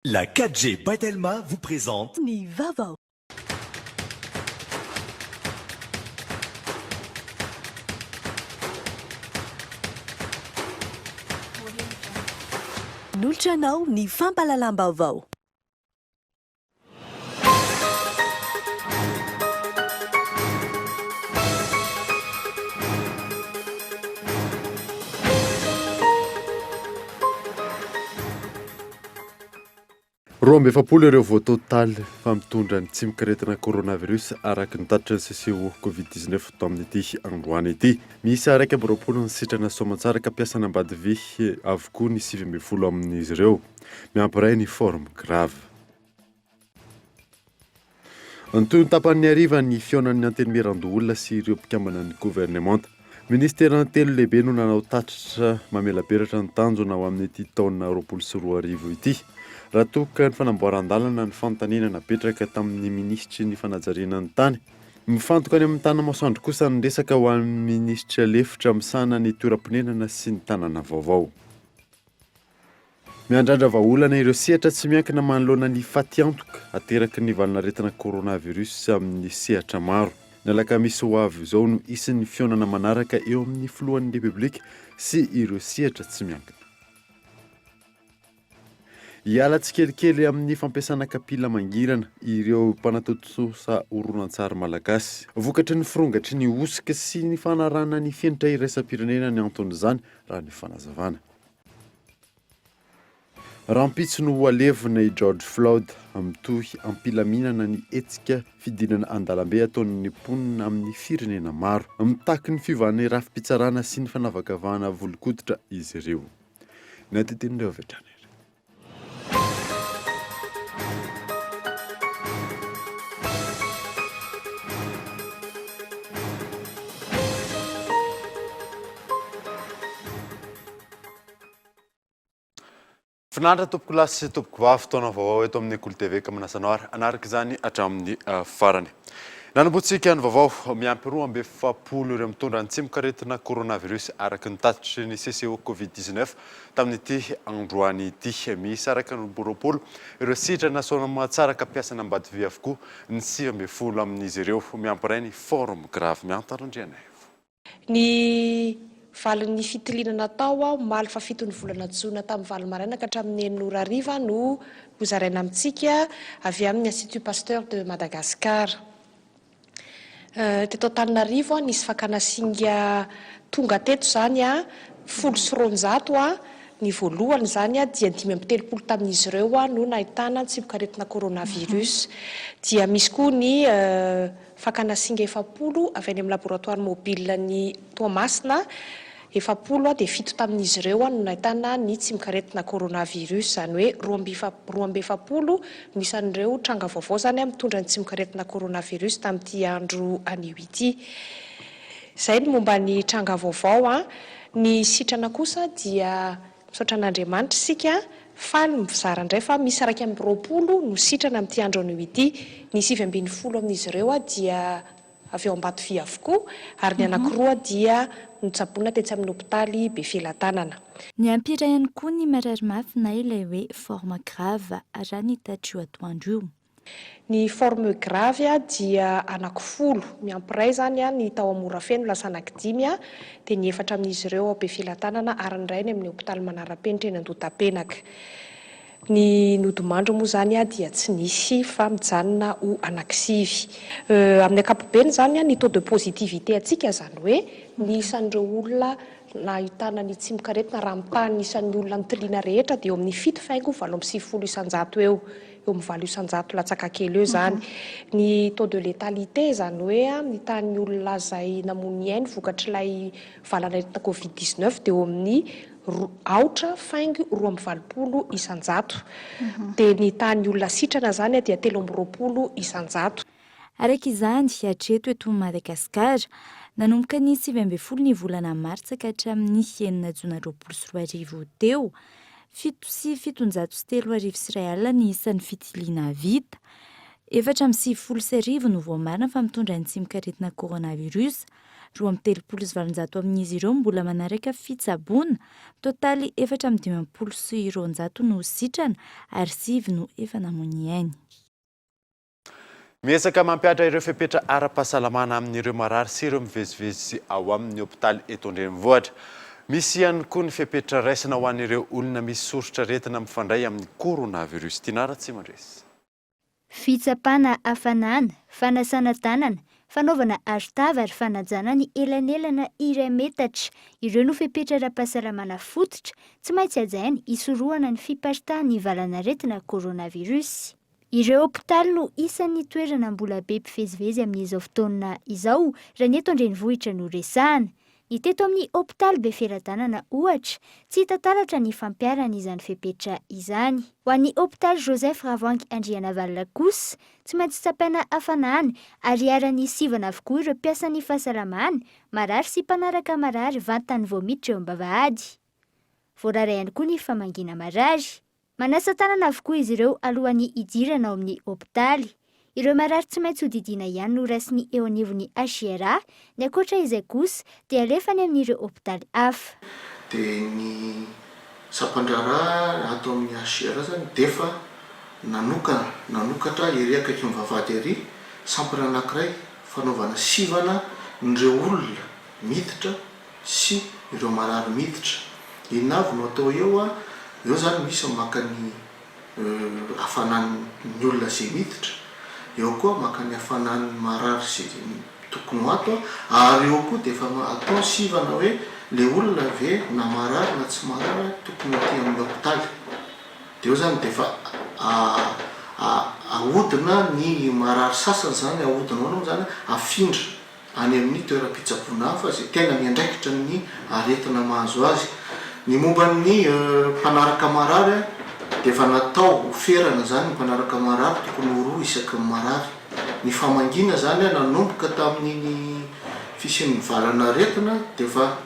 La 4G by Telma vous présente Ny vaovao. Manolotra anao ny fampahalalam-baovao. 42 ireo voatotaly fa mitondra ny tsimokaretina coronavirus araka ny tatitry ny CCO Covid 19 tamin'ity androany ity. Miisa 21 ny sitrana soamantsara ka mpiasan'Ambadivy avokoa ny 19 amin'izy ireo. Miampy iray ny forme grave. Nitohy ny tapany hariva ny fihaonan'ny Antenimierandoholona sy ireo mpikambana ny governemanta. Minisitera telo lehibe no nanao tatitra mamelabelatra ny tanjona ho amin'ity taona 2020 ity. Raha toa ka ny fanamboaran-dalana ny fanontaniana napetraka tamin'ny minisitry ny fanajariana ny tany. Mifantoka any amin'ny Tanamasoandro kosa ny resaka ho an'ny minisitra lefitra misahana ny toeram-ponenana sy ny tanàna vaovao. Miandrandra vahaolana ireo sehatra tsy miankina manoloana ny fatiantoka ateraky ny valanaretina coronavirus amin'ny sehatra maro. Ny alakamisy ho avy izao no hisy ny fihaonana manaraka eo amin'ny filohan'ny Repoblika sy ireo sehatra tsy miankina. Hiala tsikelikely amin'ny fampiasana kapila mangirana ireo mpanatontosa horonantsary malagasy. Vokatry ny firongatry ny hosoka sy ny fanarahana ny fenitra iraisam-pirenena ny anton'izany, raha ny fanazavana. Rahampitso no ho alevina i George Floyd, mitohy am-pilaminana ny hetsika fidinana an-dalambe ataon'ny mponina amin'ny firenena maro. Mitaky ny fiovan'ny rafi-pitsarana sy ny fanavakavahana volon-koditra izy ireo. Ny antontin'ireo avy hatrany ary. Finaritra tompokolahy sy tompokovavy, fotoana vaovao eto amin'ny Kolo TV ka manasa anao ary hanaraka izany hatramin'ny farany. Nanombohantsika ny vaovao, miampy 42 ireo mitondra ny tsimokaretina coronavirus araka ny tatitry ny CCO Covid 19 tamin'ity androany ity. Miisa 21 ireo sitrana soamatsara ka mpiasan'Ambatovi avokoa ny 19 amin'izy ireo. Miampy iray ny forme grave. Miantso Randrianaivo. Ny valin'ny fitiliana natao omaly fahafiton'ny volana jona tamin'ny valo maraina ka hatramin'ny enina ora hariva no hozaraina amintsika avy amin'ny Institut Pasteur de Madagascar. Teto Antananarivo, nisy fakana singa tonga teto izany 210, ny voalohany izany dia 35 tamin'izy ireo no nahitana tsimokaretina coronavirus. Dia misy koa ny Fakana singa 40 avy any amin'ny laboratoara mobile ny Toamasina, 40 dia fito tamin'izy ireo no nahitana ny tsimokaretina coronavirus, izany hoe 42 no isan'ireo tranga vaovao izany mitondra ny tsimokaretina coronavirus tamin'ity andro anio ity. Izay ny momba ny tranga vaovao. Ny sitrana kosa dia Misaotra an'Andriamanitra isika, faly mizara indray fa misy 21 no sitrana amin'ity andro anio ity. Ny 19 amin'izy ireo dia avy ao Ambatovy avokoa ary ny anankiroa dia notsaboina tetsy amin'ny hopitaly Befelatanana. Niampy iray ihany koa ny marary mafy na ilay hoe forme grave raha ny tatr'io atoandro io. Ny forme grave dia anaky folo, miampy iray izany ny tao Morafeno lasa anaky dimy, dia ny efatra amin'izy ireo ao Befilatanana ary ny iray any amin'ny hopitaly Manarapenitra eny Andohatapenaka. Ny nodimandry moa izany dia tsy nisy fa mijanona ho anaky sivy. Amin'ny ankapobeny izany ny taux de positivité antsika izany hoe ny isan'ireo olona nahitana ny tsimokaretina raha mitaha ny isan'ny olona nitiliana rehetra dia eo amin'ny fito faingo 98% eo. eo amin'ny 8% latsaka kely eo izany. Ny taux de létalité, izany hoe ny tahan'ny olona izay namono ny ainy vokatr'ilay valanaretina covid 19 dia eo amin'ny aotra faingo 82%. Dia ny tahan'ny olona sitrana izany dia 23%. Araka izany, hatreto eto Madagasikara, nanomboka ny 19 ny volana martsa ka hatramin'ny enina jona 2020 teo, 3107 ny isan'ny fitiliana vita. 1094 no voamarina fa mitondra ny tsimokaretina coronavirus. 832 amin'izy ireo mbola manaraka fitsaboana. Mitotaly 254 no sitrana ary sivy no efa namoy ny ainy. Miezaka mampihatra ireo fepetra ara-pahasalamana amin'ireo marary sy ireo mivezivezy ao amin'ny hopitaly eto an-drenivohitra. Misy ihany koa ny fepetra raisina ho an'ireo olona misy soritr'aretina mifandray amin'ny coronavirus. Tiana Ratsimandresy. Fitsapana hafanana, fanasana tanana, fanaovana arotava ary fanajana ny elanelana iray metatra. Ireo no fepetra ara-pahasalamana fototra tsy maintsy hajaina hisorohana ny fiparitahan'ny valanaretina coronavirus. Ireo hopitaly no isan'ny toerana mbola be mpivezivezy amin'izao fotoana izao raha ny eto an-drenivohitra no resahana. Ny teto amin'ny hopitaly Befelatanana ohatra, tsy hita taratra ny fampiharana izany fepetra izany. Ho an'ny hopitaly Joseph Ravoahangy Andrianavalona kosa, tsy maintsy tsapaina hafanana ary iharan'ny sivana avokoa ireo mpiasan'ny fahasalamana, marary sy mpanaraka marary vantany vao miditra eo am-bavahady. Voarara ihany koa ny famangiana marary. Manasa tanana avokoa izy ireo alohan'ny hidirana ao amin'ny hopitaly. Ireo marary tsy maintsy hodidiana ihany no raisin'ny eo anivon'ny HJRA, ny ankoatra izay kosa dia alefa any amin'ireo hopitaly hafa. Dia ny sampandraharaha ato amin'ny HJRA izany dia efa nanokana, nanokatra ery akaikin'ny vavahady ery, sampana anankiray fanaovana sivana an'ireo olona miditra sy ireo marary miditra. Inona avy no atao eo a? Eo zany misy ny maka ny hafanan'ny olona izay miditra, eo koa maka ny hafanan'ny marary izay tokony ho ato a, ary eo koa dia efa atao ny sivana hoe le olona ve na marary na tsy marary tokony ho aty amin'ny hopitaly. Dia eo zany dia efa ahodina ny marary sasany zany, ahodina ahoana moa zany, afindra. any amin'ny toeram-pitsaboana hafa izay tena miandraikitra ny aretina mahazo azy. Ny momba ny mpanaraka marary dia efa natao ho ferana izany ny mpanaraka marary, tokony ho roa isaky ny marary. Ny famangiana izany nanomboka tamin'iny fisian'ny valan'aretina dia efa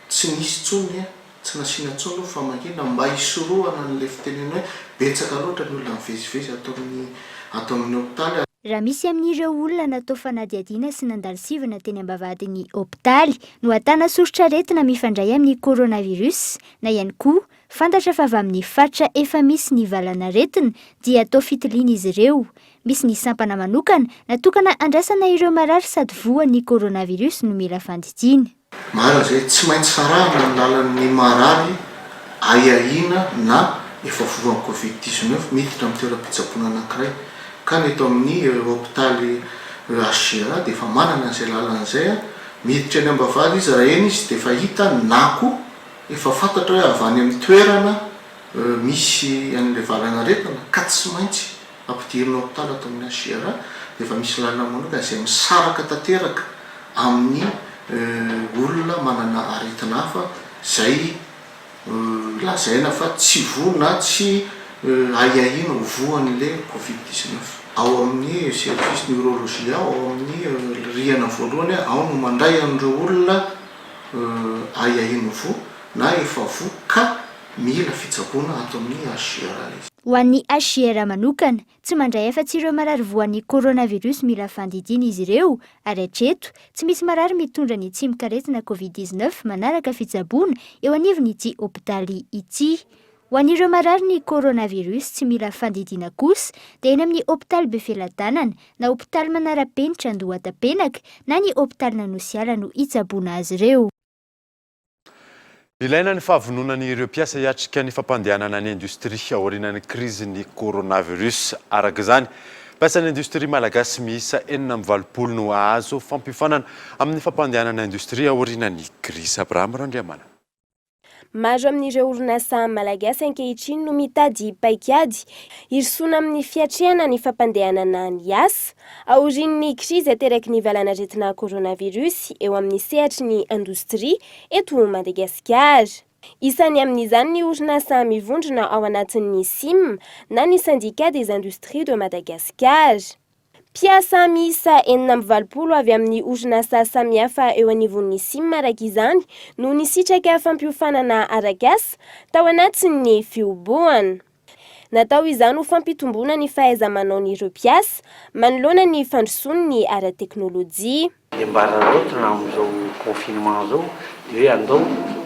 tsy nisy intsony, tsy nasiana intsony aloha famangiana mba hisorohana an'ilay fitenenana hoe betsaka loatra ny olona mivezivezy ato amin'ny ato amin'ny hopitaly. Raha misy amin'ireo olona natao fanadihadiana sy nandalo sivana teny am-bavahadin'ny hopitaly no ahitana soritr'aretina mifandray amin'ny coronavirus na ihany koa fantatra fa avy amin'ny faritra efa misy ny valanaretina dia atao fitiliana izy ireo. Misy ny sampana manokana natokana handraisana ireo marary sady voan'ny coronavirus no mila fandidiana. Marina izay, tsy maintsy sarahana ny lalan'ny marary ahiahiana na efa voan'ny covid 19 miditra amin'ny toeram-pitsaboana anankiray. Ka ny eto amin'ny hopitaly HJRA dia efa manana an'izay lalana izay, miditra eny am-bavahady izy raha eny izy dia efa hita na koa efa fantatra hoe avy any amin'ny toerana misy an'ilay valan'aretina ka tsy maintsy Ampidirina hopitaly ato amin'ny HJRA dia efa misy lalana manokana izay misaraka tanteraka amin'ny olona manana aretina hafa izay lazaina fa tsy voa na tsy ahiahiana ho voan'ilay covid 19. Ao amin'ny service neurologie ao, ao amin'ny rihana voalohany ao no mandray an'ireo olona ahiahiana ho voa na efa voa ka mila fitsaboana ato amin'ny HJRA izy. Ho an'ny HJRA manokana, tsy mandray afa-tsy ireo marary voan'ny coronavirus mila fandidiana izy ireo ary hatreto, tsy misy marary mitondra ny tsimokaretina covid 19 manaraka fitsaboana eo anivon'ity hopitaly ity. Ho an'ireo marary ny coronavirus tsy mila fandidiana kosa dia eny amin'ny hopitaly Befelatanana na hopitaly Manara-penitra Andohatapenaka na ny hopitalin'Anosiala no hitsaboana azy ireo. Ilaina ny fahavononan'ireo mpiasa hiatrika ny fampandehanana ny indostria aorianan'ny krizin'ny coronavirus. Araka izany, mpiasan'ny indostria malagasy miisa 86 no hahazo fampiofanana amin'ny fampandehanana indostria aorianan'ny krizy. Abraham Randriamanana. Maro amin'ireo orinasa malagasy ankehitriny no mitady paikady hirosoana amin'ny fiatrehana ny fampandehanana ny asa aorian'ny krizy ateraky ny valanaretina coronavirus eo amin'ny sehatry ny indostria eto Madagasikara. Isany amin'izany ny orinasa mivondrona ao anatin'ny Sim na ny Syndicat des Industries de Madagascar. Mpiasa miisa 86 avy amin'ny orinasa samihafa eo anivon'ny Sim araka izany no nisitraka fampiofanana arak'asa tao anatin'ny fihobohana. Natao izany ho fampitomboana ny fahaiza-manaon'ireo mpiasa manoloana ny fandrosoan'ny ara-teknolojia. Ny ambararaotina amin'izao confinement izao dia hoe andao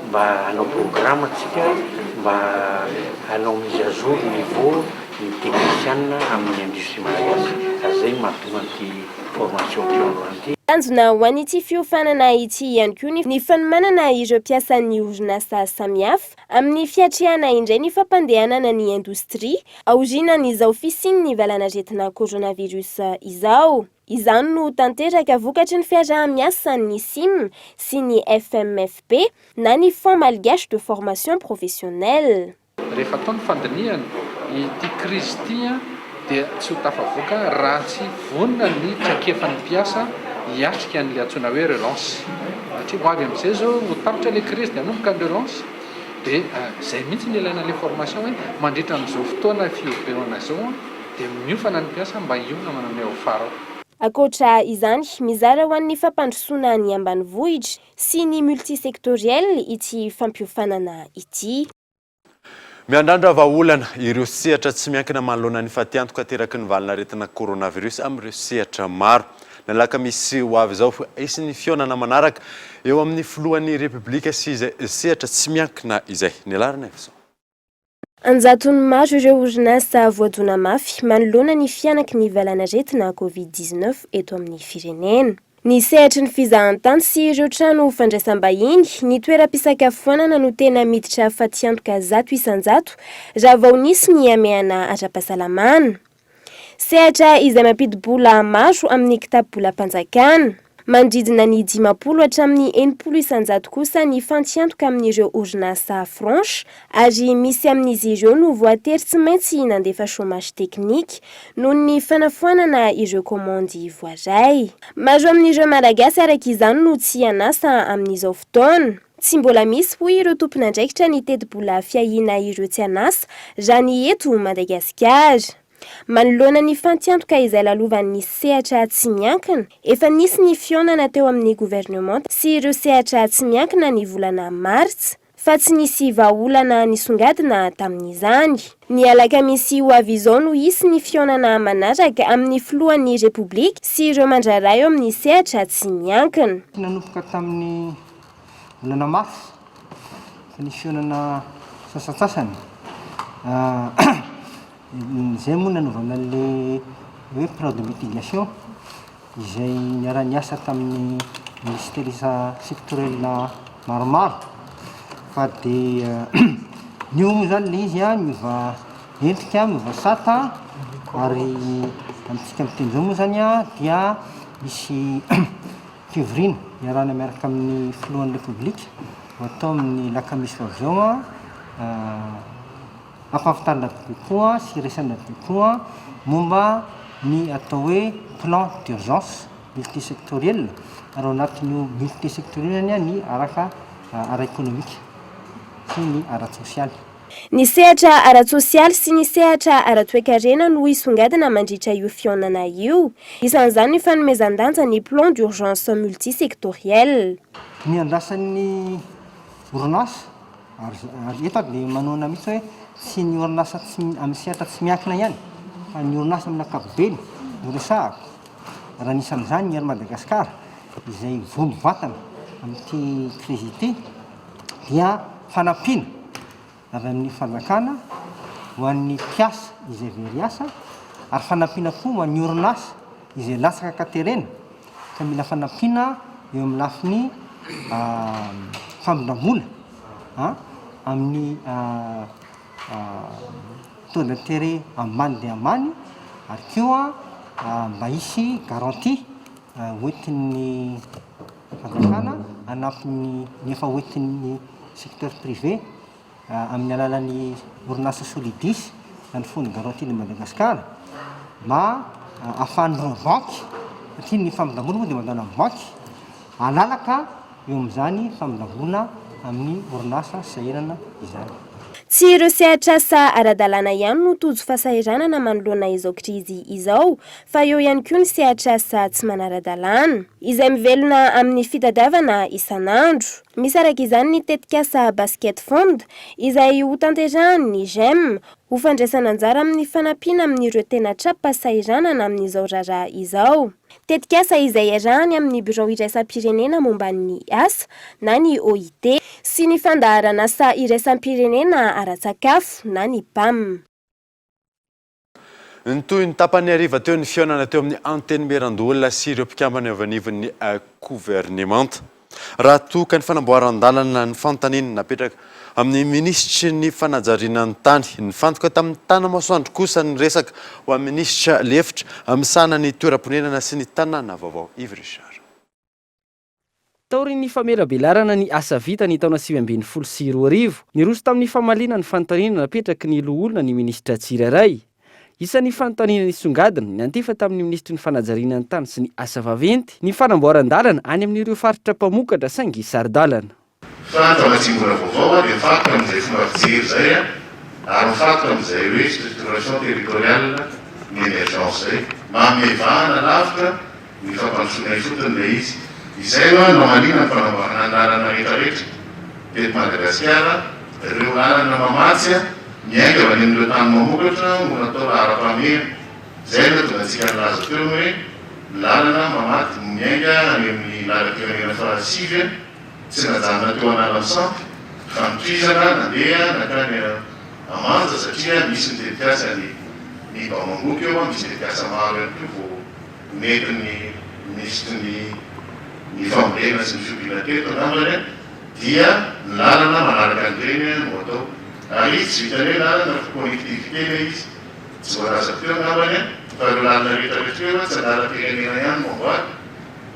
mba hanao programme tsika mba hanao mise à jour niveau ny technician amin'ny industrie malagasy ary izay no mahatonga an'ity formation ity androany ity. Tanjona ho an'ity fiofanana ity ihany koa ny fanomanana ireo mpiasan'ny orinasa samihafa amin'ny fiatrehana indray ny fampandehanana ny indostria aorianan'izao fisian'ny valanaretina coronavirus izao. Izany no tanteraka vokatry ny fiaraha-miasan'ny Sim sy ny FMFP na ny Fonds Malgache de Formation Professionnelle. Rehefa atao ny fandinihana, ity krizy ity dia tsy ho tafavoaka raha tsy vonona ny traikefan'ny mpiasa hiatrika an'ilay antsoina hoe relance. Satria ho avy amin'izay izao, ho tapitra ilay krizy dia hanomboka ny relance. Dia izay mihitsy no ilaina ilay formation hoe mandritra an'izao fotoana fihobeana izao dia miofana ny mpiasa mba hiomana manome ao afara ao. Ankoatra izany, mizara ho an'ny fampandrosoana ny ambanivohitra sy ny multisectoriel ity fampiofanana ity. Miandrandra vahaolana ireo sehatra tsy miankina manoloana ny fatiantoka ateraky ny valanaretina coronavirus amin'ireo sehatra maro. Ny alakamisy ho avy izao, hisy ny fihaonana manaraka eo amin'ny filohan'ny Repoblika sy izay sehatra tsy miankina izay. Ny alarina izao. An-jatony maro ireo orinasa voadona mafy manoloana ny fihanaky ny valanaretina Covid 19 eto amin'ny firenena. Ny sehatry ny fizahantany sy ireo trano fandraisam-bahiny, ny toeram-pisakafoanana no tena miditra fatiantoka 100% raha vao nisy ny hamehana ara-pahasalamana. Sehatra izay mampidi-bola maro amin'ny kitapo-bolam-panjakana. Manodidina ny 50 hatramin'ny 60% kosa ny fantiantoka amin'ireo orinasa franche ary misy amin'izy ireo no voatery tsy maintsy nandefa chômage technique noho ny fanafoanana ireo kaomandy voaray. Maro amin'ireo Malagasy araka izany no tsy an'asa amin'izao fotoana. Tsy mbola misy hoy ireo tompon'andraikitra ny tetibola fiahiana ireo tsy an'asa raha ny eto Madagasikara. Manoloana ny fantiantoka izay lalovan'ny sehatra tsy miankina, efa nisy ny fihaonana teo amin'ny governemanta sy ireo sehatra tsy miankina ny volana martsa, fa tsy nisy vahaolana nisongadina tamin'izany. Ny alakamisy ho avy izao no hisy ny fihaonana manaraka amin'ny filohan'ny Repoblika sy ireo mandraharaha eo amin'ny sehatra tsy miankina. Nanomboka tamin'ny Volana marsa fa nisy fihaonana sasantsasany. Izay moa nanaovana an'ilay hoe plan de mitigation izay niara-niasa tamin'ny ministera isa-sectoriel maromaro fa dia io moa zany ilay izy an, miova endrika, miova sata ary amintsika miteny izao moa zany an dia misy Fivoriana iarahana miaraka amin'ny filohan'ny Repoblika ho atao amin'ny alakamisy ho avy izao hampahafantarina bebe kokoa sy hiresahana bebe kokoa momba ny atao hoe plan d'urgence multisectoriel ary ao anatin'io multisectoriel io ny araka ara-ekonomika sy ny ara-tsosialy. Ny sehatra ara-tsosialy sy ny sehatra ara-toekarena no hisongadina mandritra io fihaonana io. Isan'izany ny fanomezan-danja ny plan d'urgence multisectoriel. Ny andrasan'ny orinasa, ary eto aho dia manohana mihitsy hoe tsy ny orinasa tsy amin'ny sehatra tsy miankina ihany fa ny orinasa amin'ny ankapobeny no resahako, ary anisan'izany ny Air Madagascar izay voa mivantana amin'ity krizy ity dia fanampiana avy amin'ny fanjakana ho an'ny mpiasa izay very asa ary fanampiana koa ho an'ny orinasa izay latsaka an-katerena ka mila fanampiana eo amin'ny lafiny famindram-bola amin'ny taux d'intérêt ambany dia ambany ary koa mba hisy garantie hoentin'ny fanjakana hanampy ny ny efa hoentin'ny secteur privé amin'ny alalan'ny orinasa Solidis na ny Fonds de garantie de Madagascar mba ahafahan'ireo banky satria ny famindram-bola moa dia mandalo amin'ny banky halalaka eo amin'izany famindram-bola amin'ny orinasa sahirana izany. Tsy ireo sehatr'asa ara-dalàna ihany no tojo fahasahiranana manoloana izao krizy izao fa eo ihany koa ny sehatr'asa tsy manara-dalàna, izay mivelona amin'ny fitadiavana isan'andro. Misy araka izany ny tetikasa Basket Fund, izay hotanterahan'ny Gem. Ho fandraisana anjara amin'ny fanampiana amin'ireo tena tra-pahasahiranana amin'izao raharaha izao. Tetikasa izay iarahany amin'ny Birao iraisam-pirenena momba ny asa na ny OIT sy ny fandaharanasa iraisam-pirenena ara-tsakafo na ny PAM. Nitohy ny tapany hariva teo ny fihaonana teo amin'ny Antenimierandoholona sy ireo mpikambana eo anivon'ny governemanta. Raha toa ka ny fanamboaran-dalana ny fanontaniana napetraka amin'ny minisitry ny fanajariana ny tany. Nifantoka tamin'ny Tanamasoandro kosa ny resaka ho an'ny minisitra lefitra misahana ny toeram-ponenana sy ny tanàna vaovao, Yves Richard. Taorian'ny famelabelarana ny asa vita ny taona 2019, niroso tamin'ny famaliana ny fanontaniana napetraky ny loholona ny minisitra tsirairay. Isan'ny fanontaniana nisongadina, niantefa tamin'ny minisitry ny fanajariana ny tany sy ny asa vaventy, ny fanamboaran-dalana any amin'ireo faritra mpamokatra saingy saro-dalana. Fa ny famatsiam-bola vaovao dia mifantoka amin'izay fomba fijery izay ary mifantoka amin'izay hoe structuration territoriale ny émergence izay. Manome vahana lavitra ny fampandrosoana ifotony ilay izy. Izay no namaliana ny fanamboarana ny lalana rehetrarehetra teto Madagasikara, ireo lalana mamatsy miainga avy any amin'ireo tany mamokatra no natao laharam-pahamehana. Izay no nahatonga antsika nilaza teo ny hoe ny lalana mamaty miainga any amin'ny lalam-pirenena fahasivy tsy najanona teo Analamisampy fa notohizana nandeha nankany Amanja satria misy ny tetikasa ny ny Bamangoky eo, misy tetikasa maro ihany koa vao nentin'ny minisitry ny ny fambolena sy ny fiompiana teto angambany dia ny lalana manaraka an'ireny no atao. Ary izy tsy vitan'ny hoe lalana fa connectivité ilay izy. Tsy voalazako teo angambany fa ireo lalana rehetra rehetra ireo tsy andalam-pirenena ihany no amboarina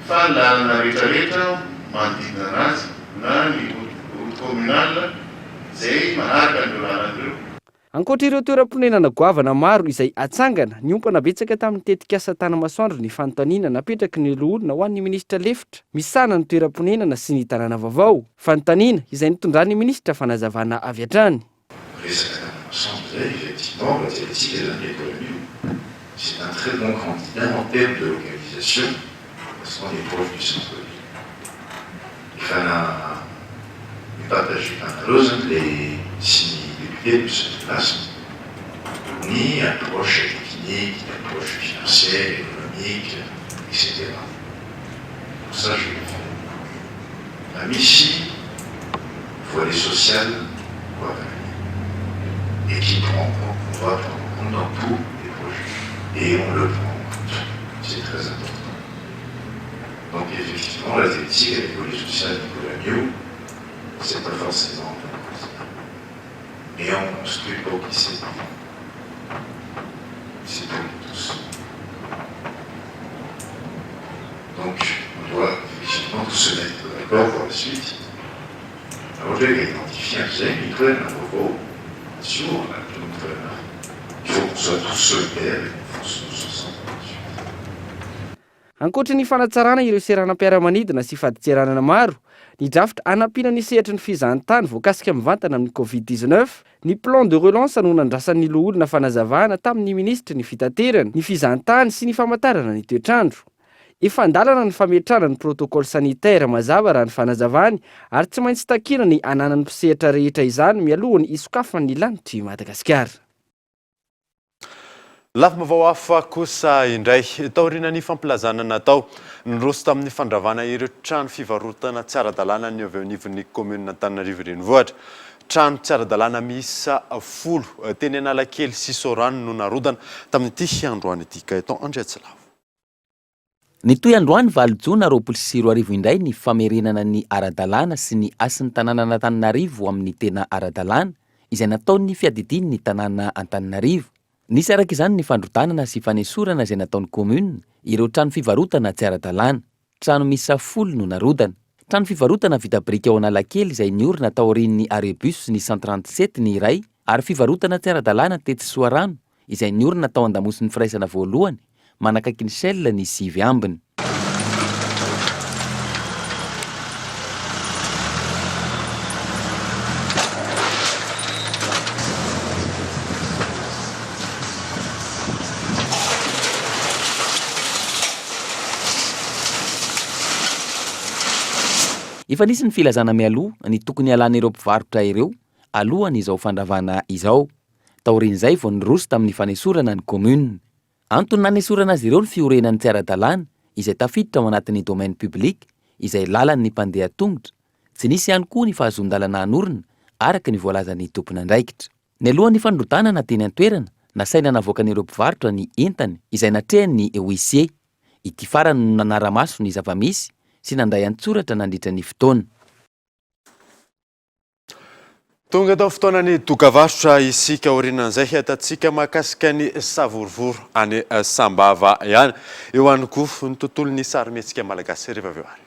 fa ny lalana rehetra rehetra manodidina anazy na ny route route communale izay manaraka an'ireo lalana ireo. Ankoatra ireo toeram-ponenana goavana maro izay hatsangana, niompana betsaka tamin'ny tetikasa Tanamasoandro ny fanontaniana napetraky ny loholona ho an'ny minisitra lefitra misahana ny toeram-ponenana sy ny tanàna vaovao. Fanontaniana izay nitondran'ny minisitra fanazavana avy hatrany. Resaka Tanamasoandro izay, effectivement, raha jerentsika izany école io, c'est un très bon candidat en termes de localisation parce qu'on est proche du centre ville. Efa na ni-partager taminareo zany le sy ny député no sy ny ny approche technique, ny approche financière, économique, etc. Donc ça je le fais. Fa misy volet social goavana be et qui prend en compte, qu'on doit prendre en compte dans tous les projets et on le prend en compte, c'est très important. Donc effectivement la thématique avec volet social Nicolas Miot, c'est pas forcément un bon candidat. Mais on construit pour qui c'est. C'est pour nous tous. Donc on doit effectivement tous se mettre d'accord pour la suite. Raha ohatra hoe identifier an'izay ny toerana vaovao, asio ao anatin'ny toerana hafa. Il faut qu'on soit tous solidaires et qu'on fonce tous ensemble pour la suite. Ankoatry ny fanatsarana ireo seranam-piaramanidina sy fadintseranana maro, ny drafitra hanampiana ny sehatry ny fizahantany voakasika mivantana amin'ny Covid 19, ny plan de relance no nandrasan'ny loholona fanazavana tamin'ny minisitry ny fitaterana, ny fizahantany sy ny famantarana ny toetr'andro. Efa an-dalana ny fametrahana ny protocole sanitaire mazava raha ny fanazavany ary tsy maintsy takiana ny hananan'ny mpisehatra rehetra izany mialohan'ny hisokafan'ny lanitr'i Madagasikara. Lafim-baovao hafa kosa indray, taorian'ny fampilazana natao, niroso tamin'ny fandravana ireo trano fivarotana tsy ara-dalàna ny avy eo anivon'ny kaominina Antananarivo Renivohitra. Trano tsy ara-dalàna miisa folo teny Analakely sy Soarano no narodana tamin'ity androany ity. Gaëtan Andriatsilavo. Nitohy androany valo jona 2020 indray ny famerenana ny ara-dalàna sy ny hasin'ny tanànan'Antananarivo amin'ny tena ara-dalàna izay nataon'ny fiadidian'ny tanàna Antananarivo. Nisy araka izany ny fandrodanana sy fanesorana izay nataon'ny commune ireo trano fivarotana tsy ara-dalàna. Trano miisa folo no narodana. Trano fivarotana vita biriky ao Analakely izay niorina taorian'ny arrêt bus ny 137 ny iray ary fivarotana tsy ara-dalàna tetsy Soarano izay niorina tao andamosin'ny firaisana voalohany manakaiky ny Shell ny sivy ambiny. Efa nisy ny filazana mialoha ny tokony hialan'ireo mpivarotra ireo alohan'izao fandravana izao. Taorian'izay vao niroso tamin'ny fanesorana ny commune. Antony nanesorana azy ireo ny fiorenany tsy ara-dalàna izay tafiditra ao anatin'ny domaine public izay lalan'ny mpandeha tongotra. Tsy nisy ihany koa ny fahazoan-dalana hanorina araka ny voalazan'ny tompon'andraikitra. Nialohan'ny fandrodanana teny an-toerana, nasaina navoakan'ireo mpivarotra ny entany izay natrehan'ny huissier. Ity farany no nanara-maso ny zava-misy sy nandray an-tsoratra nandritra ny fotoana. Tonga eto amin'ny fotoanan'ny dokavarotra isika aorianan'izay hiatantsika mahakasika ny savorovoro any Sambava ihany. Eo ihany koa ny tontolon'ny sarimihetsika malagasy rehefa avy eo ary.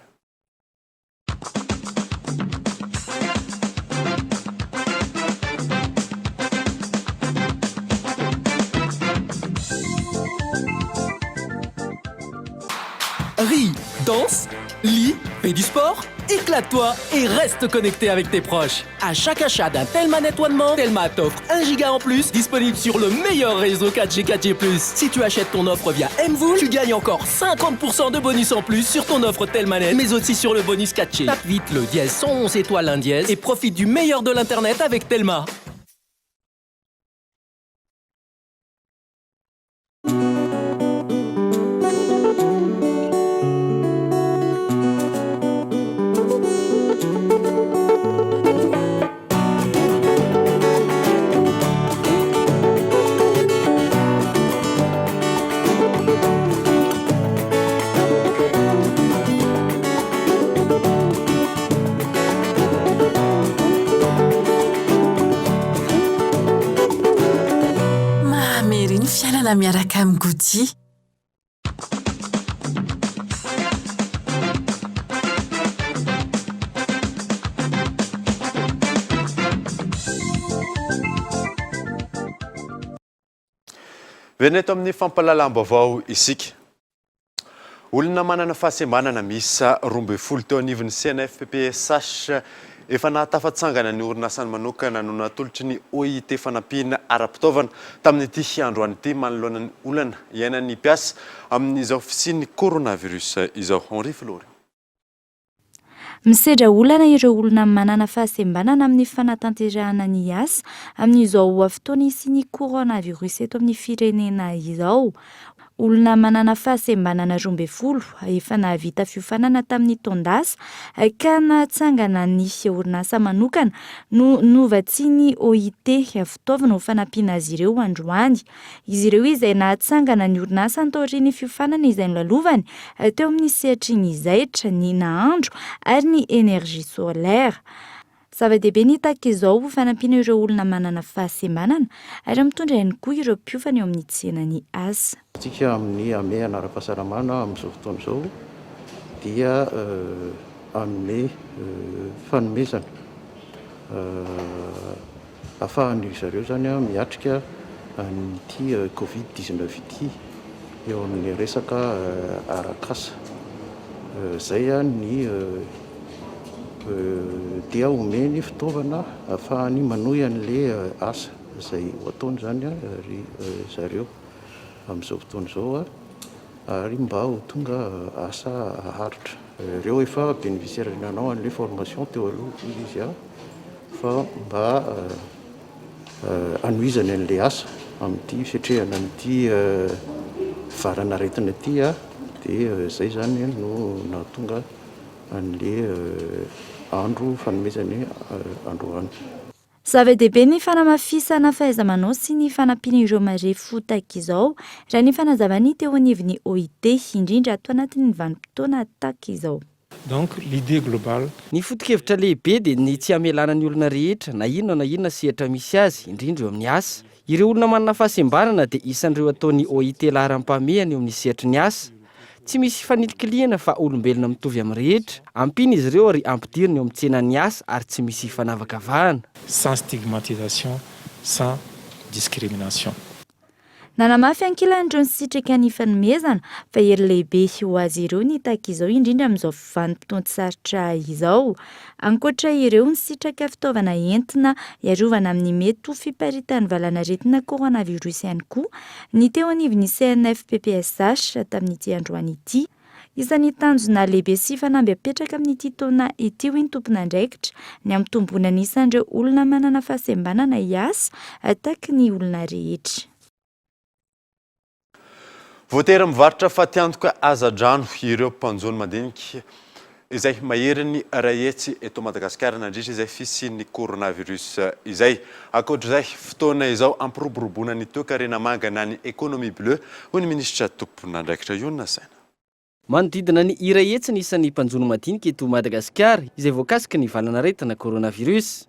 Ris, danse, lis, fais du sport, éclate-toi et reste connecté avec tes proches. À chaque achat d'un Telma Net One More, Telma t'offre 1 giga en plus disponible sur le meilleur réseau 4G 4G+. Si tu achètes ton offre via MVola, tu gagnes encore 50% de bonus en plus sur ton offre Telma Net, mais aussi sur le bonus 4G. Tape vite le dièse 111 étoile 1 dièse et profite du meilleur de l'internet avec Telma. Mamy ery ny fiainana miaraka amin'i Gouty. Miverina eto amin'ny fampahalalam-baovao isika. Olona manana fahasembanana miisa 12 teo anivon'ny CNFPPSH efa nahatafatsangana ny orinasany manokana no natolotry ny OIT fanampiana ara-pitaovana tamin'ity androany ity manoloana ny olana iainan'ny mpiasa amin'izao fisian'ny coronavirus izao. Henri Florian. Misedra olana ireo olona manana fahasembanana amin'ny fanatanterahana ny asa amin'izao fotoana hisian'ny coronavirus eto amin'ny firenena izao. Olona manana fahasembanana 12 efa nahavita fiofanana tamin'ny taon-dasa ka nahatsangana ny orinasa manokana no novatsian'ny OIT fitaovana ho fanampiana azy ireo androany. Izy ireo izay nahatsangana ny orinasany taorian'ny fiofanana izay nolalovany teo amin'ny sehatry ny zaitra, ny nahandro ary ny énergie solaire. Zava-dehibe ny tahaka izao ho fanampiana ireo olona manana fahasembanana ary mitondra ihany koa ireo mpiofana eo amin'ny tsenan'ny asa. Isika amin'ny hamehana ara-pahasalamana amin'izao fotoana izao dia hanome fanomezana Ahafahan-dry zareo izany miatrika an'ity covid 19 ity eo amin'ny resaka arak'asa. Izay ny dia omeny fitaovana ahafahany manohy an'ilay asa izay ho ataony izany ry zareo amin'izao fotoana izao ary mba ho tonga asa haharitra. Ireo efa bénéficiaire nanao an'ilay formation teo aloha hoy izy fa mba hanohizany an'ilay asa amin'ity fiatrehana an'ity valan'aretina ity dia izay izany no nahatonga an'ilay andro fanomezany androany. Zava-dehibe ny fanamafisana fahaiza-manao sy ny fanampiana ireo marefo tahaka izao, raha ny fanazavan'ny teo anivon'ny OIT, indrindra ato anatin'ny vanim-potoana tahaka izao. Donc l'idée globale. Ny foto-kevitra lehibe dia ny tsy hamelana ny olona rehetra, na inona na inona sehatra misy azy, indrindra eo amin'ny asa. Ireo olona manana fahasembanana dia isan'ireo ataon'ny OIT laharam-pahamehana eo amin'ny sehatry ny asa. Tsy misy fanilikilihana fa olombelona mitovy amin'ny rehetra. Ampiana izy ireo ary ampidirina eo amin'ny tsenan'ny asa ary tsy misy fanavakavahana. Sans stigmatisation, sans discrimination. Nanamafy ankilan'ireo nisitraka ny fanomezana fa hery lehibe ho azy ireo ny tahaka izao indrindra amin'izao vanim-potoan-tsarotra izao. Ankoatra ireo nisitraka fitaovana entina hiarovana amin'ny mety ho fiparitahan'ny valanaretina coronavirus ihany koa ny teo anivon'ny CNFPPSH tamin'ity androany ity. Isan'ny tanjona lehibe sy fanamby apetraka amin'ity taona ity hoy ny tompon'andraikitra, ny hampitomboana ny isan'ireo olona manana fahasembanana hiasa tahaky ny olona rehetra. Voatery mivarotra fatiantoka aza-drano ireo mpanjono madinika izay maherin'ny 100 eto Madagasikara nandritra izay fisian'ny coronavirus izay. Ankoatra izay, fotoana izao hampiroboroboana ny toekarena manga na ny économie bleue, hoy ny minisitra tompon'andraikitra io nasaina. Manodidina ny 100 ny isan'ny mpanjono madinika eto Madagasikara izay voakasiky ny valanaretina coronavirus.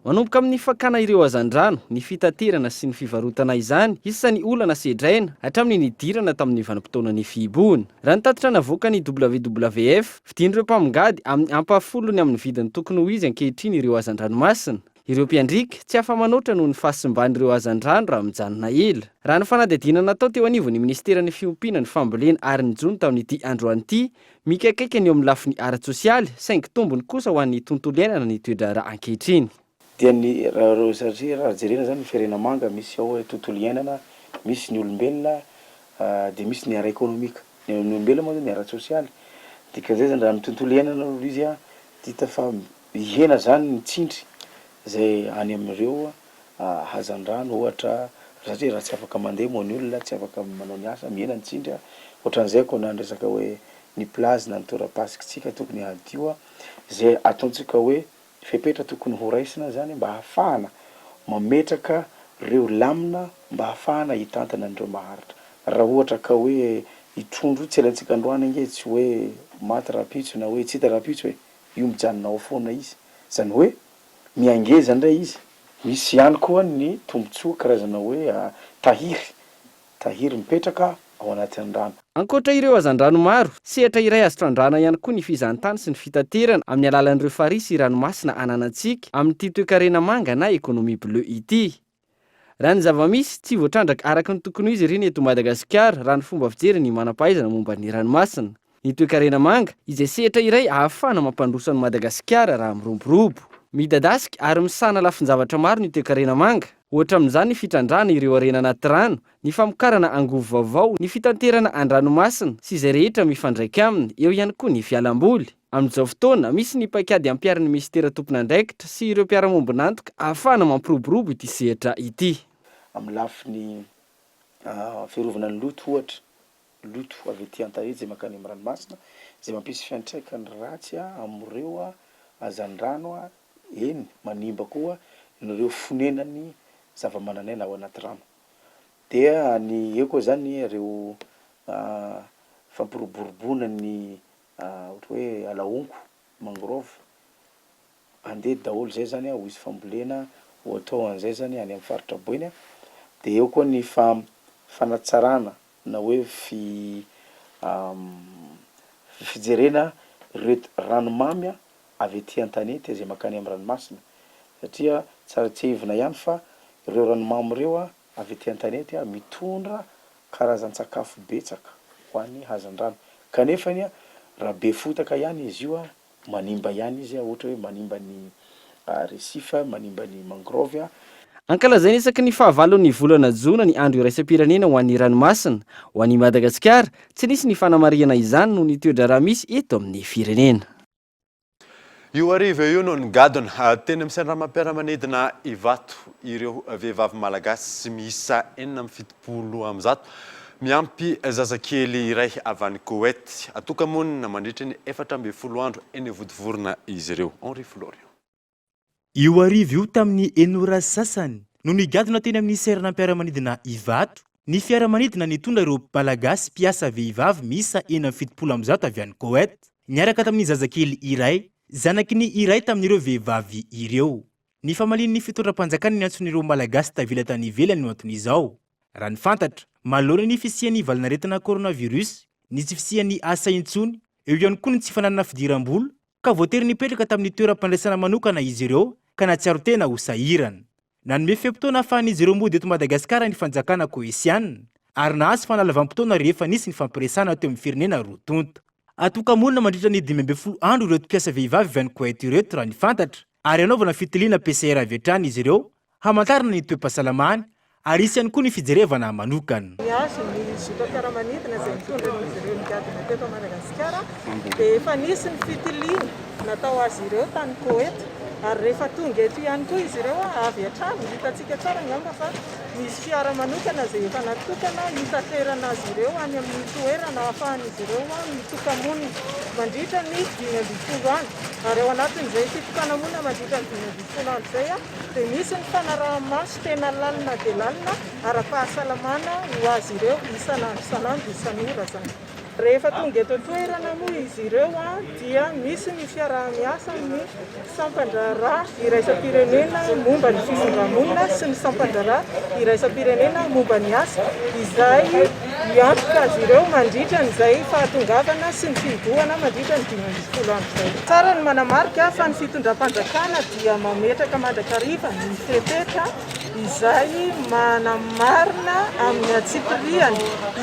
Manomboka amin'ny fakana ireo hazandrano, ny fitaterana sy ny fivarotana izany, isan'ny olana sedraina hatramin'ny nidirana tamin'ny vanim-potoanan'ny fihibohana. Raha ny tatitra navoakan'ny WWF, vidian'ireo mpamongady amin'ny ampahafolony amin'ny vidiny tokony ho izy ankehitriny ireo hazandranomasina. Ireo mpiandriaka, tsy afa-manoatra noho ny fahasimban'ireo hazandrano raha mijanona ela. Raha ny fanadihadiana natao teo anivon'ny minisiteran'ny Fiompiana, ny Fambolena ary ny Jono tamin'ity androany ity, mikaikaika ny eo amin'ny lafiny ara-tsosialy, saingy tombony kosa ho an'ny tontolo iainana ny toe-draharaha ankehitriny. Dia ny raha ireo satria raha jerena izany ny firenena manga misy ao hoe tontolo iainana, misy ny olombelona dia misy ny ara-ekonomika. Ny olombelona moa zany ny ara-tsosialy. Dikan'izay zany raha ny tontolo iainana aloha izy dia hita fa Hihena zany ny tsindry zay any amin'ireo hazandrano ohatra satria raha tsy afaka mandeha moa ny olona tsy afaka manao ny asa mihena ny tsindry a, ohatran'izay koa na ny resaka hoe ny plage na ny torapasikintsika tokony hadio zay ataontsika hoe fepetra tokony ho raisina zany mba hahafahana mametraka reo lamina mba hahafahana hitantana an'ireo maharitra. Raha ohatra ka hoe i trondro tsy alaintsika androany ange tsy hoe maty rahampitso na hoe tsy hita rahampitso e! io mijanona ao foana izy, zany hoe mihangeza ndray izy. Misy ihany koa ny tombotsoa karazana hoe tahiry, tahiry mipetraka ao anatin'ny rano. Ankoatra ireo hazandrano maro, sehatra iray azo trandrahana ihany koa ny fizahantany sy ny fitaterana amin'ny alalan'ireo farihy sy ranomasina ananantsika amin'ity toekarena manga na économie bleue ity. Raha ny zava-misy, tsy voatrandraka araka ny tokony ho izy ireny eto Madagasikara, raha ny fomba fijery ny manam-pahaizana momba ny ranomasina. Ny toekarena manga, izay sehatra iray ahafahana mampandroso an'i Madagasikara raha miroborobo. Midadasika ary misahana lafin-javatra maro ny toekarena manga. Ohatra amin'izany ny fitrandrahana ireo harena anaty rano, ny famokarana angovo vaovao, ny fitanterana an-dranomasina, sy izay rehetra mifandraika aminy, eo ihany koa ny fialamboly. Amin'izao fotoana, misy ny paikady ampiharin'ny minisitera tompon'andraikitra sy ireo mpiara-mombon'antoka ahafahana mampiroborobo ity sehatra ity. Amin'ny lafiny fiarovana ny loto ohatra, loto avy aty an-tanety izay mankany amin'ny ranomasina, izay mampisy fiantraikany ratsy amin'ireo hazandrano, eny manimba koa ireo fonenan'ny zavamananaina ao anaty rano. Dia ny eo koa izany ireo fampiroboroboana ny Ohatra hoe ala honko, mangrove, andeha daholo zay zany ho hisy fambolena ho atao an'izay zany any amin'ny faritra Boeny a, de eo koa ny fanatsarana na hoe fi- fijerena ireto ranomamy avy aty an-tanety izay mankany amin'ny ranomasina satria tsara tsiahivina ihany fa ireo ranomamy ireo avy ety an-tanety mitondra karazan-tsakafo betsaka ho an'ny hazandrano. Kanefa anie raha be fotaka ihany izy io, manimba ihany izy, ohatra hoe manimba ny récif, manimba ny mangrove. Ankalazaina isaky ny fahavalon'ny volana jona ny andro iraisam-pirenena ho an'ny ranomasina. Ho an'i Madagasikara, tsy nisy ny fanamarihana izany noho ny toe-draharaha misy eto amin'ny firenena. Io hariva io no nigadona teny amin'ny seranam-piaramanidina Ivato ireo vehivavy malagasy miisa 176 miampy zazakely iray avy any Koety. Atoka-monina mandritra ny 14 andro eny Vontovorona izy ireo. Henri Florian. Io hariva io tamin'ny enina ora sy sasany no nigadona teny amin'ny seranam-piaramanidina Ivato ny fiaramanidina nitondra ireo Malagasy mpiasa vehivavy miisa 176 avy any Koety. Niaraka tamin'ny zazakely iray, zanaky ny iray tamin'ireo vehivavy ireo. Ny famalian'ny fitondram-panjakana ny antson'ireo Malagasy tavela tany ivelany no anton'izao. Raha ny fantatra, manoloana ny fisian'ny valanaretina coronavirus, ny tsy fisian'ny asa intsony, eo ihany koa ny tsy fananana fidiram-bola, ka voatery nipetraka tamin'ny toeram-pandraisana manokana izy ireo ka nahatsiaro tena ho sahirana. Nanome fe-potoana ahafahan'izy ireo mody eto Madagasikara ny fanjakana Koesiana ary nahazo fanalavam-potoana rehefa nisy ny fampiresahana teo amin'ny firenena roa tonta. Atoka-monina mandritra ny 15 andro ireto mpiasa vehivavy avy any Koety ireto raha ny fantatra ary hanaovana fitiliana PCR avy hatrany izy ireo hamantarana ny toe-pahasalamany. Ary hisy ihany koa ny fijerevana manokana. Nihazo ny zotram-piaramanidina izay nitondra an'izy ireo nigadona teto Madagasikara dia efa nisy ny fitiliana natao azy ireo tany Koety ary rehefa tonga eto ihany koa izy ireo avy hatrany, hitantsika tsara angamba fa misy fiara manokana izay efa natokana hitaterana azy ireo any amin'ny toerana ahafahan'izy ireo mitoka-monina mandritra ny 15 andro ary ao anatin'izay fitokana-monina mandritra ny 15 andro izay dia misy ny fanaraha-maso tena lalina dia lalina ara-pahasalamana ho azy ireo isan'andro isan'andro, isan'ora izany. Rehefa tonga eto an-toerana moa izy ireo dia misy ny fiaraha-miasa amin'ny sampan-draharaha iraisam-pirenena momba ny fifindra-monina sy ny sampan-draharaha iraisam-pirenena momba ny asa izay hiantoka azy ireo mandritra an'izay fahatongavana sy ny fihibohana mandritra ny 15 andro izay. Tsara ny manamarika fa ny fitondram-panjakana dia mametraka mandrakariva ny fepetra izay manamarina amin'ny antsipiriany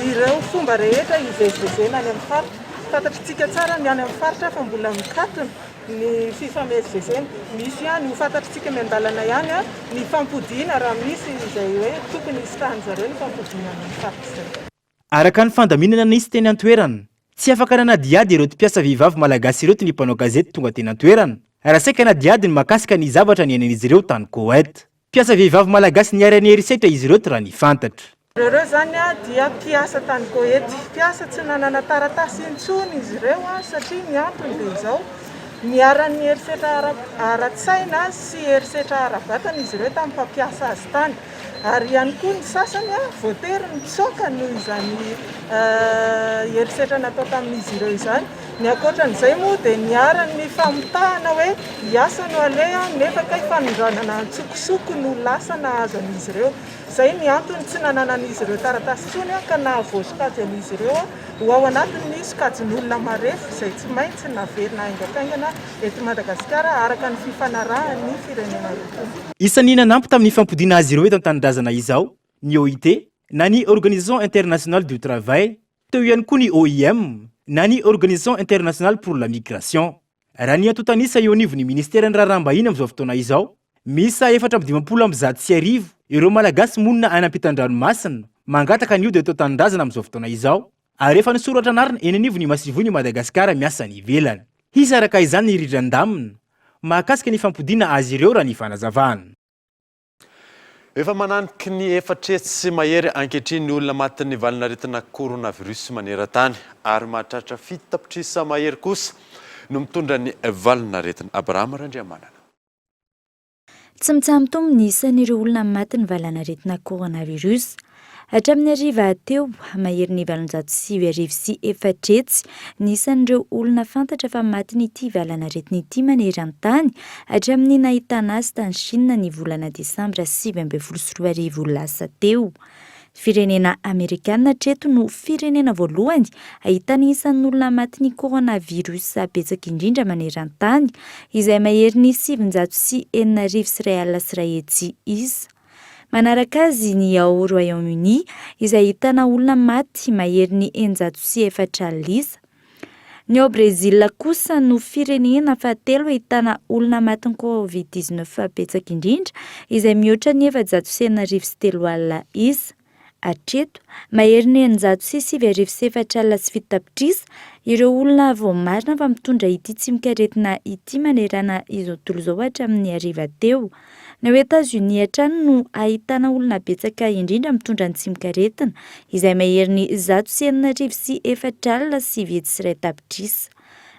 ireo fomba rehetra hivezivezena any amin'ny faritra. Fantatritsika tsara ny any amin'ny faritra fa mbola mikatona ny fifamezivezena. Misy ihany, ho fantatritsika miandalana ihany ny fampodiana raha misy izay hoe tokony hisitrahan-dry zareo ny fampodiana any amin'ny faritra izay. Araka ny fandaminana nisy teny an-toerana, tsy afaka nanadihady ireto mpiasa vehivavy malagasy ireto ny mpanao gazety tonga teny an-toerana, raha saika hanadihady ny mahakasika ny zavatra niainan'izy ireo tany Koweït. Mpiasa vehivavy malagasy niharan'ny herisetra izy ireto raha ny fantatra. Ireo izany dia mpiasa tany Koety. Mpiasa tsy nanana taratasy intsony izy ireo satria ny antony dia izao, niharan'ny herisetra ara-tsaina sy herisetra ara-batana izy ireo tamin'ny mpampiasa azy tany. Ary ihany koa ny sasany voatery nitsoaka noho izany herisetra natao tamin'izy ireo izany. Ny ankoatran'izay moa dia niharan'ny famitahana hoe hiasa no aleha nefa kay fanondranana antsokosoko no lasa nahazo an'izy ireo. Izay ny antony tsy nananan'izy ireo taratasy intsony ka nahavoasokajy an'izy ireo ho ao anatin'ny sokajin'olona marefo izay tsy maintsy naverina haingankaingana eto Madagasikara araka ny fifanarahan'ny firenena roa tonta. Isan'ny nanampy tamin'ny fampodiana azy ireo eto an-tanindrazana izao ny OIT na ny Organisation Internationale du Travail, teo ihany koa ny OIM na ny Organisation Internationale pour la Migration. Raha ny antontan'isa eo anivon'ny ministeran'ny Raharaham-bahiny amin'izao fotoana izao, miisa 1154 ireo Malagasy monina any ampitan-dranomasina mangataka ny hody eto an-tanindrazana amin'izao fotoana izao ary efa nisoratra anarana eny anivon'ny Masoivohon'i Madagasikara miasa any ivelany. Hisy araka izany ny rindran-damina mahakasika ny fampodiana azy ireo raha ny fanazavana. Efa mananiky ny 400 mahery ankehitriny ny olona matin'ny valanaretina coronavirus maneran-tany ary mahatratra 7 tapitrisa mahery kosa no mitondra ny valanaretina. Abraham Randriamanana. Tsy mitsaha-mitombo ny isan'ireo olona matin'ny valanaretina coronavirus. Hatramin'ny hariva teo, maherin'ny 409 ny isan'ireo olona fantatra fa matin'ity valanaretina ity maneran-tany hatramin'ny nahitana azy tany Chine ny volana desambra 2019 lasa teo. Firenena Amerikana hatreto no firenena voalohany ahitana isan'olona matin'ny coronavirus betsaka indrindra maneran-tany, izay maherin'ny 1106 0100 isa. Manaraka azy ny ao Royaume-Uni, izay ahitana olona maty maherin'ny 604 isa. Ny ao Brezila kosa no firenena fahatelo ahitana olona matin'ny Covid 19 betsaka indrindra, izay mihoatra ny 60 603 isa. Hatreto, maherin'ny 69 407 tapitrisa ireo olona voamarina fa mitondra ity tsimokaretina ity manerana izao tontolo izao hatramin'ny hariva teo. Ny ao Etazonia hatrany no ahitana olona betsaka indrindra mitondra ny tsimokaretina, izay maherin'ny 1064 901 tapitrisa.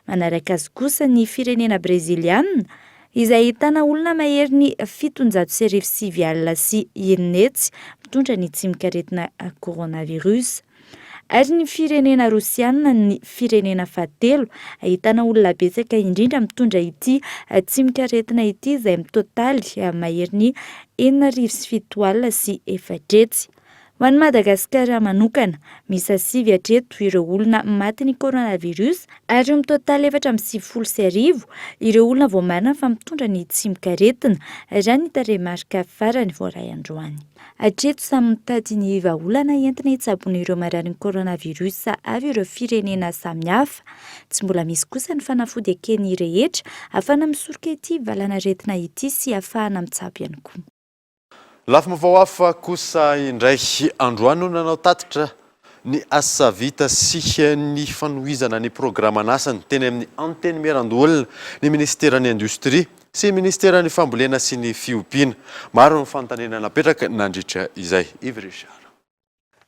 Manaraka azy kosa ny firenena breziliana, izay ahitana olona maherin'ny 609 600 mitondra ny tsimokaretina coronavirus. Ary ny firenena rosiana ny firenena fahatelo ahitana olona betsaka indrindra mitondra ity tsimokaretina ity izay mitotaly maherin'ny 407 400. Ho an'i Madagasikara manokana, miisa sivy hatreto ireo olona matin'ny coronavirus ary mitotaly 1094 ireo olona voamarina fa mitondra ny tsimokaretina, raha ny tarehimarika farany voaray androany. Hatreto samy mitady ny vahaolana entina hitsaboana ireo mararin'ny coronavirus avy ireo firenena samihafa. Tsy mbola misy kosa ny fanafody eken'ny rehetra ahafahana misoroka ity valanaretina ity sy ahafahana mitsabo ihany koa. Lafim-baovao hafa kosa indray, androany no nanao tatitra ny asa vita sy ny fanohizana ny programan'asany teny amin'ny Antenimierandoholona ny minisiteran'ny Indostria sy ny minisiteran'ny Fambolena sy ny Fiompiana. Maro ny fanontaniana napetraka nandritra izay. Yves Richard.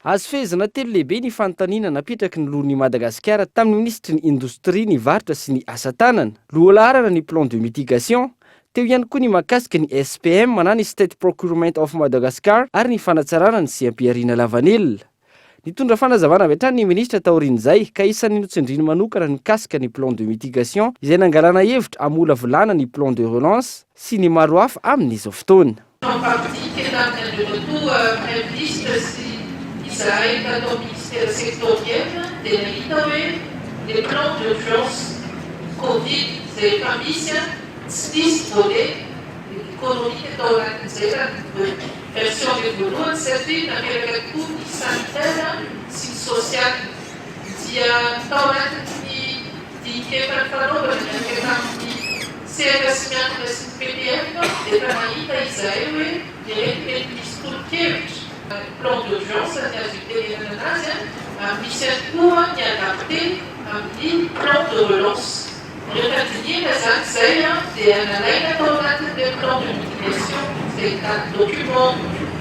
Azo fehezina telo lehibe ny fanontaniana napetraky ny loholon'i Madagasikara tamin'ny minisitry ny Indostria, ny Varotra sy ny Asa tanana. Lohalaharana ny plan de mitigation. Teo ihany koa ny mahakasika ny SPM na ny State Procurement of Madagascar ary ny fanatsarana ny seha-pihariana lavanila. Nitondra fanazavana avy hatrany ny minisitra taorian'izay ka isan'ny notsindriany manokana ny mikasika ny plan de mitigation izay nangalana hevitra hamolavolana ny plan de relance sy ny maro hafa amin'izao fotoana. Nifampidika tamin'ny Andriamatoa Praiminisitra sy izahay tato amin'ny Ministera sectoriel dia nahita hoe le plan d'urgence Covid izay efa misy tsy nisy volet économique tao anatin'izay raha ny Version le voalohany satria napetraka tokoa ny sanitaire sy ny social dia tao anatin'ny dinika efa nifanaovana niaraka tamin'ny sehatra sy miankina sy ny PPM dia efa nahita izahay hoe ireto mety misy tolo-kevitra, plan d'urgence ny azo itenenana anazy ary misy ihany koa ny adapté amin'ny plan de relance. Rehefa dinihina izany izay dia nalaina tao anatin'ilay plan de mitigation izay ahitana document,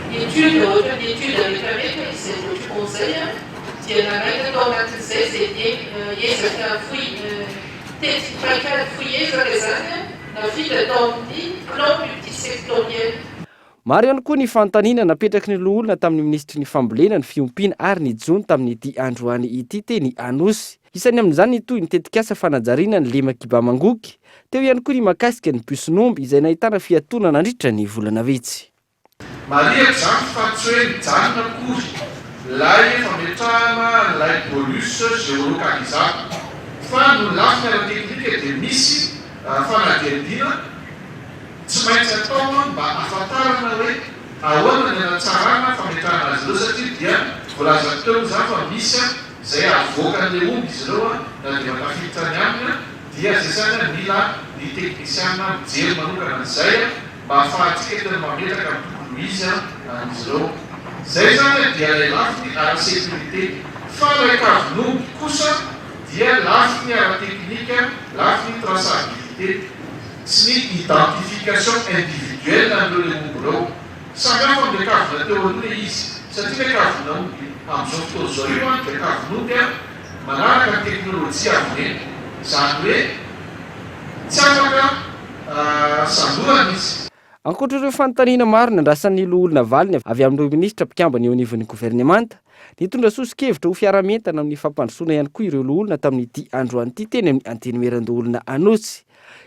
étude, ohatran'ny étude rehetra rehetra izay document izay dia nalaina tao anatin'izay izay ezaka fohy tetika paikady fohy ezaka izany nafindra tao amin'ny plan multisectoriel. Maro ihany koa ny fanontaniana napetraky ny loholona tamin'ny minisitry ny Fambolena, ny Fiompiana ary ny Jono tamin'ity androany ity teny Anosy. Isan'ny amin'izany ny toy ny tetikasa fanajariana ny lemak'i Bamangoky. Teo ihany koa ny mahakasika ny puce-n'omby izay nahitana fiatoana nandritra ny volana vitsy. Marihako izany fa tsy hoe mijanona akory ilay fametrahana an'ilay bolus géolocalisable fa noho ny lafiny ara-teknika dia misy fanadihadiana Tsy maintsy atao mba hahafantarana hoe ahoana ny hanatsarana fametrahana azy ireo satria dia voalazako teo moa izany fa misy izay avoakan'ilay omby izy ireo na dia efa tafiditra any aminy dia izay izany mila ny teknisiana mijery manokana an'izay mba hahafahantsika tena mametraka ny tokony ho izy an'izy ireo. Izay izany dia ilay lafiny ara-sécurité fa ilay kavin'omby kosa dia lafiny ara-teknika, lafiny traçabilité. sy ny identification individuelle an'ireo le omby ireo. Samy hafa amin'ilay kavina teo aloha ilay izy, satria ilay kavina omby amin'izao fotoana izao io an, dia kavin'omby an, manaraka ny teknolojia avo lenta. Izany hoe tsy afaka sandohana izy. Ankoatra ireo fanontaniana maro nandrasan'ny loholona valiny avy amin'ireo minisitra mpikambana eo anivon'ny governemanta, nitondra soso-kevitra ho fiaraha-mientana amin'ny fampandrosoana ihany koa ireo loholona tamin'ity androany ity teny amin'ny Antenimierandoholona Anosy.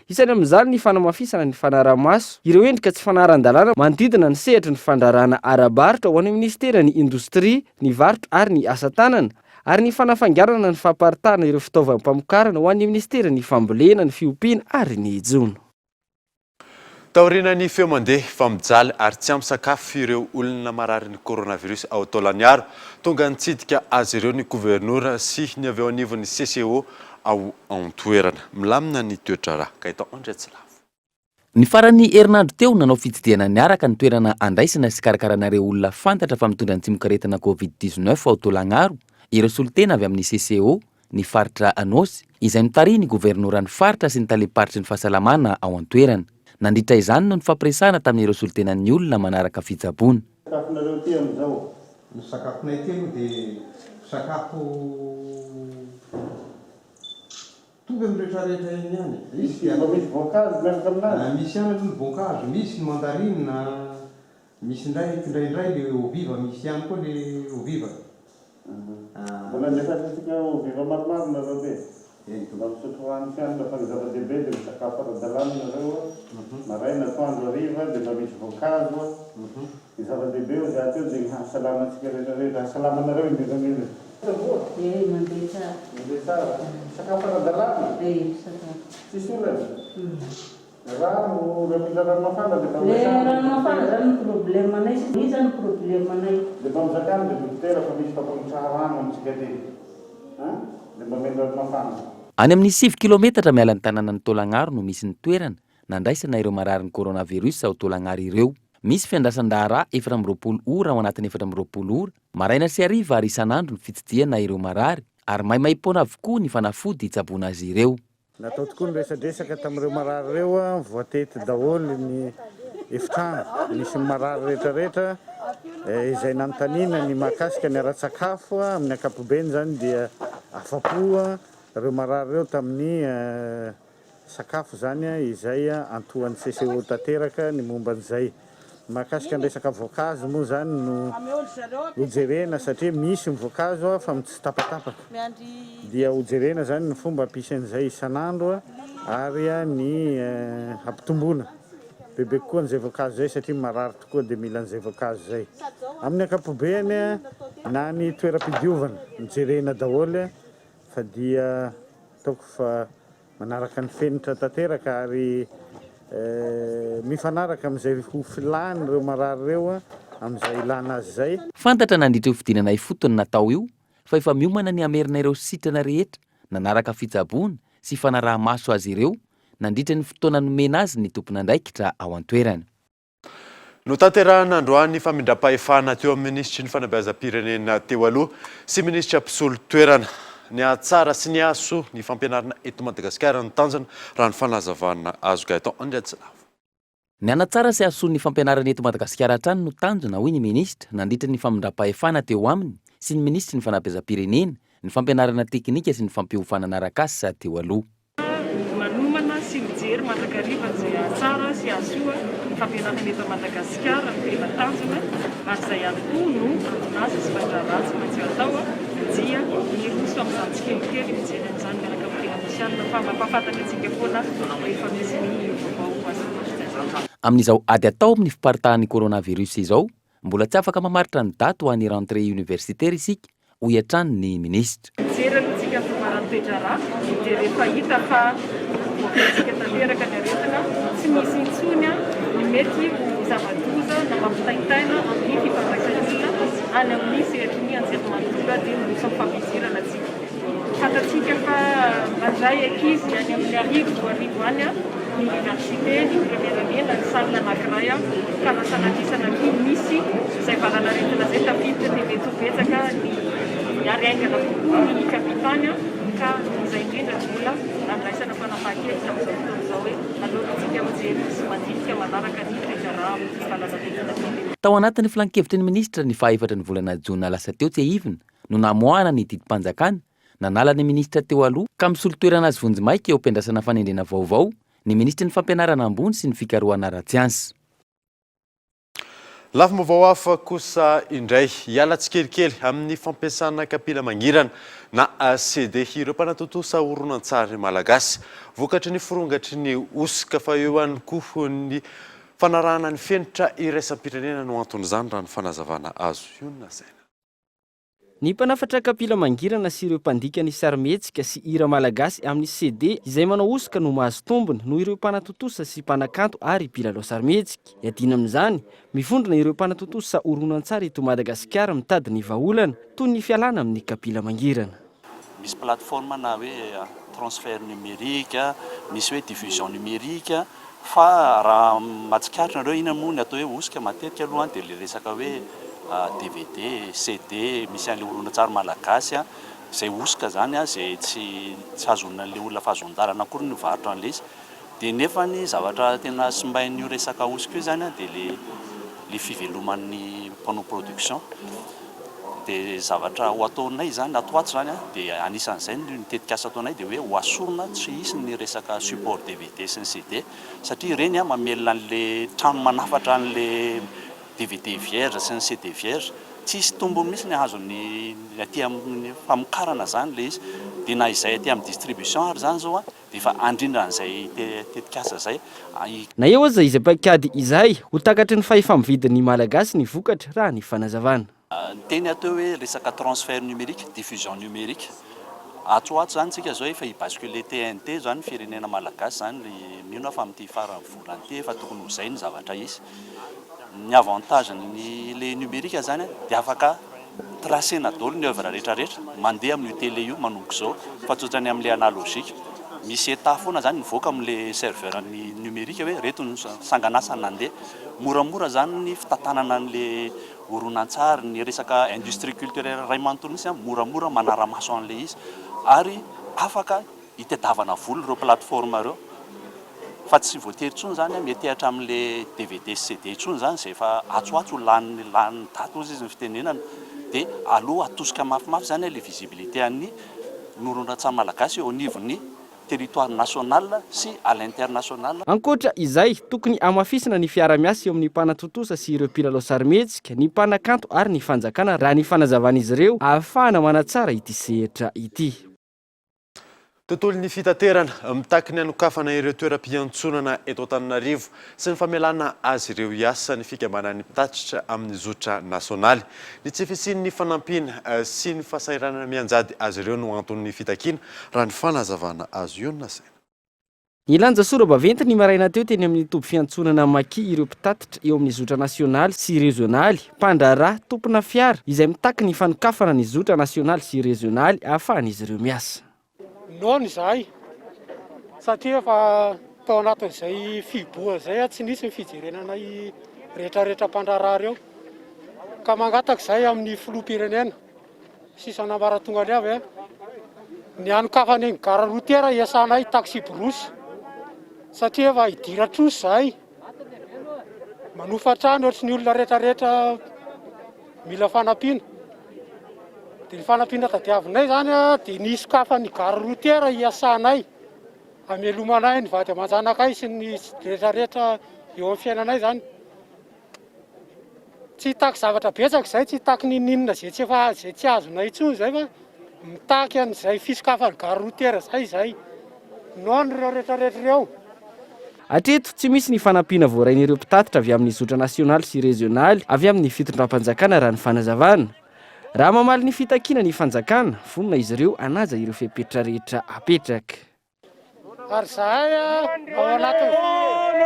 Isany amin'izany ny fanamafisana ny fanaraha-maso ireo endrika tsy fanaran-dalàna manodidina ny sehatry ny fandraharahana ara-barotra ho an'ny minisiteran'ny Indostria, ny Varotra ary ny Asa tanana, ary ny fanafainganana ny fahaparitahana ireo fitaovam-pamokarana ho an'ny minisiteran'ny Fambolena, ny Fiompiana ary ny Jono. Taorian'ny feo mandeha fa mijaly ary tsy ampy sakafo ireo olona mararin'ny coronavirus ao Taolagnaro, tonga nitsidika azy ireo ny governora sy ny avy eo anivon'ny CCO ao an-toerana. Milamina ny toe-draharaha. Gaëtan Andriatsilavo. Ny faran'ny herinandro teo, nanao fitsidihana niaraka ny toerana andraisana sy karakarana ireo olona fantatra fa mitondra ny tsimokaretina Covid 19 ao Taolagnaro ireo solontena avy amin'ny CCO ny faritra Anôsy, izay notarihin'ny governoran'ny faritra sy ny talem-paritry ny fahasalamana ao an-toerana. Nandritra izany no nifampiresahana tamin'ireo solontenan'ny olona manaraka fitsaboana. Sakafonareo aty amin'izao? Ny sakafonay aty aloha dia sakafo mitovy amin'ny rehetrarehetra eny ihany e. Misy mba misy voankazo miaraka aminazy? Misy ihany aloha ny voankazo, misy ny mandarine, Misy indray kindraindray le eau vive misy ihany koa le eau vive ah. Mbola andefasantsika eau vive maromaro nareo ve? Eny Mba misotro rano sy hanina fa ny zava-dehibe dia misakafo ara-dalàna nareo a, maraina, atoandro, hariva dia mba misy voankazo a. Ny zava-dehibe hoy za teo dia ny hahasalama antsika rehetra rehetra, hahasalama anareo indrindra indrindra. Eh, mandeha tsara. Mandeha tsara. Sakafo ara-dalàna? Eh, misakafo. Tsisy olana? Rano, raha mila rano mafana dia mba Le miresahana rano ny mafana dokotera. zany ny problème anay, io zany ny problème anay. Dia mba mizakà ny dokotera fa misy fampamotraha rano amintsika aty an! Dia mba mila rano mafana. Any amin'ny sivy kilometatra miala ny tanànan'i Taolagnaro no misy ny toerana nandraisana ireo mararin'ny coronavirus ao Taolagnaro ireo. Misy fiandrasan-draharaha 24 ora ao anatin'ny 24 ora, maraina sy hariva ary isan'andro ny fitsidihana ireo marary ary maimaimpoana avokoa ny fanafody hitsaboana azy ireo. Natao tokoa ny resadresaka tamin'ireo marary ireo, voatety daholo ny efitrano nisy ny marary rehetrarehetra, izay nanontaniana ny mahakasika ny ara-tsakafo, amin'ny ankapobeny izany dia afa-po ireo marary ireo tamin'ny sakafo izany izay antohan'ny CCO tanteraka ny momba an'izay. Mahakasika ny resaka voankazo moa izany no hojerena satria misy ny voankazo fa tsy tapatapaka. Dia hojerena izany ny fomba hampisy an'izay isan'andro ary ny hampitomboana bebe kokoa an'izay voankazo izay satria marary tokoa dia mila an'izay voankazo izay. Amin'ny ankapobeny na ny toeram-pidiovana nojerena daholo fa dia ataoko fa Manaraka ny fenitra tanteraka ary mifanaraka amin'izay ho filàn'ireo marary ireo amin'izay ilàna azy izay. Fantatra nandritra io fidinana ifotony natao io fa efa miomana ny hamerina ireo sitrana rehetra nanaraka fitsaboana sy fanaraha-maso azy ireo nandritra ny fotoana nomena azy ny tompon'andraikitra ao an-toerana. Notanterahina androany ny famindram-pahefana teo amin'ny minisitry ny fanabeazam-pirenena teo aloha sy minisitra mpisolo toerana. Ny hahatsara sy ny hahasoa ny fampianarana eto Madagasikara no tanjona, raha ny fanazavana azo Gaëtan Andriantsilavo. Ny hanatsara sy hahasoa ny fampianarana eto Madagasikara hatrany no tanjona, hoy ny minisitra, nandritra ny famindram-pahefana teo aminy sy ny minisitry ny fanabeazam-pirenena, ny fampianarana teknika sy ny fampiofanana arak'asa teo aloha. Manomana sy mijery mandrakariva an'izay hahatsara sy hahasoa ny fampianarana eto Madagasikara no tena tanjona ary izay ihany koa no anton'asa sy fandraharaha tsy maintsy atao dia miroso amin'izany tsikelikely mijery an'izany miaraka amin'ny teknisianina fa mampahafantatra antsika foana rehefa misy ny vaovao azo atolotra. Amin'izao ady atao amin'ny fiparitahan'ny coronavirus izao, mbola tsy afaka mamaritra ny daty ho an'ny rentrée universitaire isika hoy hatrany ny minisitra. Mijery aloha tsika ny fivoaran'ny toe-draharaha dia rehefa hita fa voafehintsika tanteraka ny aretina, tsy misy intsony ny mety ho zava-doza na mampitaintaina amin'ny fifandraisan'olona any amin'ny sehatry ny anjerimanontolo dia miroso amin'ny fampidirana tsika. Fantatsika fa mandray ankizy any amin'ny arivo 2000 any ny oniversite, ny première année na ny salle anankiray ka raha sanatria sanatria misy izay valanaretina izay tafiditra dia mety ho betsaka ny ary haingana kokoa ny fiampitany ka izay indrindra no mbola andraisana fanapahan-kevitra amin'izao fotoana izao hoe aleo aloha tsika mijery sy mandinika manaraka ny toe-draharaha amin'ity valanaretina ity. Tao anatin'ny filankevitry ny minisitra ny faha-efatry ny volana jona lasa teo tsiahivina no namoahana ny didim-panjakana nanala ny minisitra teo aloha ka misolo toerana azy vonjimaika eo am-piandrasana fanendrena vaovao ny minisitry ny fampianarana ambony sy ny fikarohana ara-tsiansa. Lafim-baovao hafa kosa indray, hiala tsikelikely amin'ny fampiasana kapila mangirana na CD ireo mpanatontosa horonantsary malagasy. Vokatry ny firongatry ny hosoka fa eo ihany koa ny fanarahana ny fenitra iraisam-pirenena no anton'izany raha ny fanazavana azo. Ionona Saina. Ny mpanafatra kapila mangirana sy ireo mpandika ny sarimihetsika sy hira malagasy amin'ny CD izay manao hosoka no mahazo tombony noho ireo mpanatontosa sy mpanakanto ary mpilalao sarimihetsika. Iadiana amin'izany, mivondrona ireo mpanatontosa horonantsary eto Madagasikara mitady ny vahaolana, toy ny fialana amin'ny kapila mangirana. Misy plateforme na hoe transfert numérique, misy hoe diffusion numérique fa raha mahatsikaritra nareo inona moa ny atao hoe hosoka matetika aloha dia le resaka hoe dvd, CD, misy an'le horonantsary malagasy izay hosoka zany izay tsy tsy ahazoan'le olona fahazoan-dalana akory ny mivarotra an'le izy. Dia nefa ny zavatra tena simbain'io resaka hosoka io zany dia le le fiveloman'ny mpanao production. Dia zavatra ho ataonay zany ato ho ato zany dia anisan'izay ny tetikasa ataonay dia hoe ho asorina tsy hisy ny resaka support dvd sy ny CD satria ireny mamelona an'le trano manafatra an'le dvd vierge sy ny CD vierge. Tsy hisy tombony mihitsy ny azon'ny aty amin'ny famokarana zany le izy. Dia na izay aty amin'ny distribution ary zany zao Dia efa handrindra an'izay tetikasa izay. Na eo aza izay paikady izay, ho takatry ny fahefa-mividin'ny Malagasy ny vokatra, raha ny fanazavana. Niteny aho teo hoe resaka transfert numérique, diffusion numérique. Atsy ho atsy izany isika izao efa hi-basculer TNT izany ny firenena malagasy izany, mino aho fa amin'ity faran'ny volana ity efa tokony ho izay ny zavatra hisy. Ny avantage ny le numérique zany dia afaka tracer-na daholo ny oeuvre rehetra rehetra mandeha amin'io télé io manomboka izao fa tsy ohatran'ny amin'le analogique. Misy état foana zany mivoaka amin'le serveur ny numérique hoe reto ny sangan'asa nandeha. Moramora izany ny fitantanana an'ilay horonantsary, ny resaka industrie culturelle iray manontolo mihitsy moramora manara-maso an'ilay izy ary afaka hitadiavana vola ireo plateforme ireo fa tsy voatery intsony izany miantehatra amin'ilay dvd sy CD intsony izany izay efa atsy ho atsy ho lany lany daty hozy izy ny fitenenana dia aleo atosika mafimafy izany ilay visibilité an'ny horonantsary malagasy eo anivon'ny territoire national sy à l'international. Ankoatra izay, tokony hamafisina ny fiara-miasa eo amin'ny mpanatontosa sy ireo mpilalao sarimihetsika, ny mpanakanto ary ny fanjakana raha ny fanazavan'izy ireo ahafahana manatsara ity sehatra ity. Tontolon'ny fitaterana, mitaky ny hanokafana ireo toeram-piantsonana eto Antananarivo sy ny famelana azy ireo hiasa ny fikambanan'ny mpitatitra amin'ny zotra nasionaly. Ny tsy fisian'ny fanampiana sy ny fahasahiranana mianjady azy ireo no anton'ny fitakiana, raha ny fanazavana azo io no nasaina. Nilanja sora-baventy ny maraina teo teny amin'ny toby fiantsonana Maki ireo mpitatitra eo amin'ny zotra nasionaly sy rezionaly, mpandraharaha, tompona fiara, izay mitaky ny fanokafana ny zotra nasionaly sy rezionaly ahafahan'izy ireo miasa. Noana izahay satria efa tao anatin'izay fihibohana izay tsy nisy ny fijerena anay rehetrarehetra mpandraharaha ireo ka mangataka izahay amin'ny filoham-pirenena Sisa an'ambaratongany avy a. Ny hanokafana iny gara routière hiasanay taxi-brousse satria efa hidiran-trosa izahay. Manofa trano ohatry ny olona rehetrarehetra mila fanampiana. Dia ny fanampiana tadiavinay izany a, dia ny hisokafan'ny gara routière hiasanay, hamelomanay ny vady aman-janakay sy ny rehetrarehetra eo amin'ny fiainanay izany. Tsy hitaky zavatra betsaka izay, tsy hitaky n'inon'inona izay tsy efa izay tsy azonay intsony izay fa mitaky an'izay fisokafan'ny gare routière izay izay. Non ireo rehetrarehetra ireo. Hatreto, tsy misy ny fanampiana voarain'ireo mpitatitra avy amin'ny zotra nasionaly sy rezionaly avy amin'ny fitondram-panjakana raha ny fanazavana. Raha mamaly ny fitakiana ny fanjakana, vonona izy ireo hanaja ireo fepetra rehetra apetraka. Ary izahay ao anatin'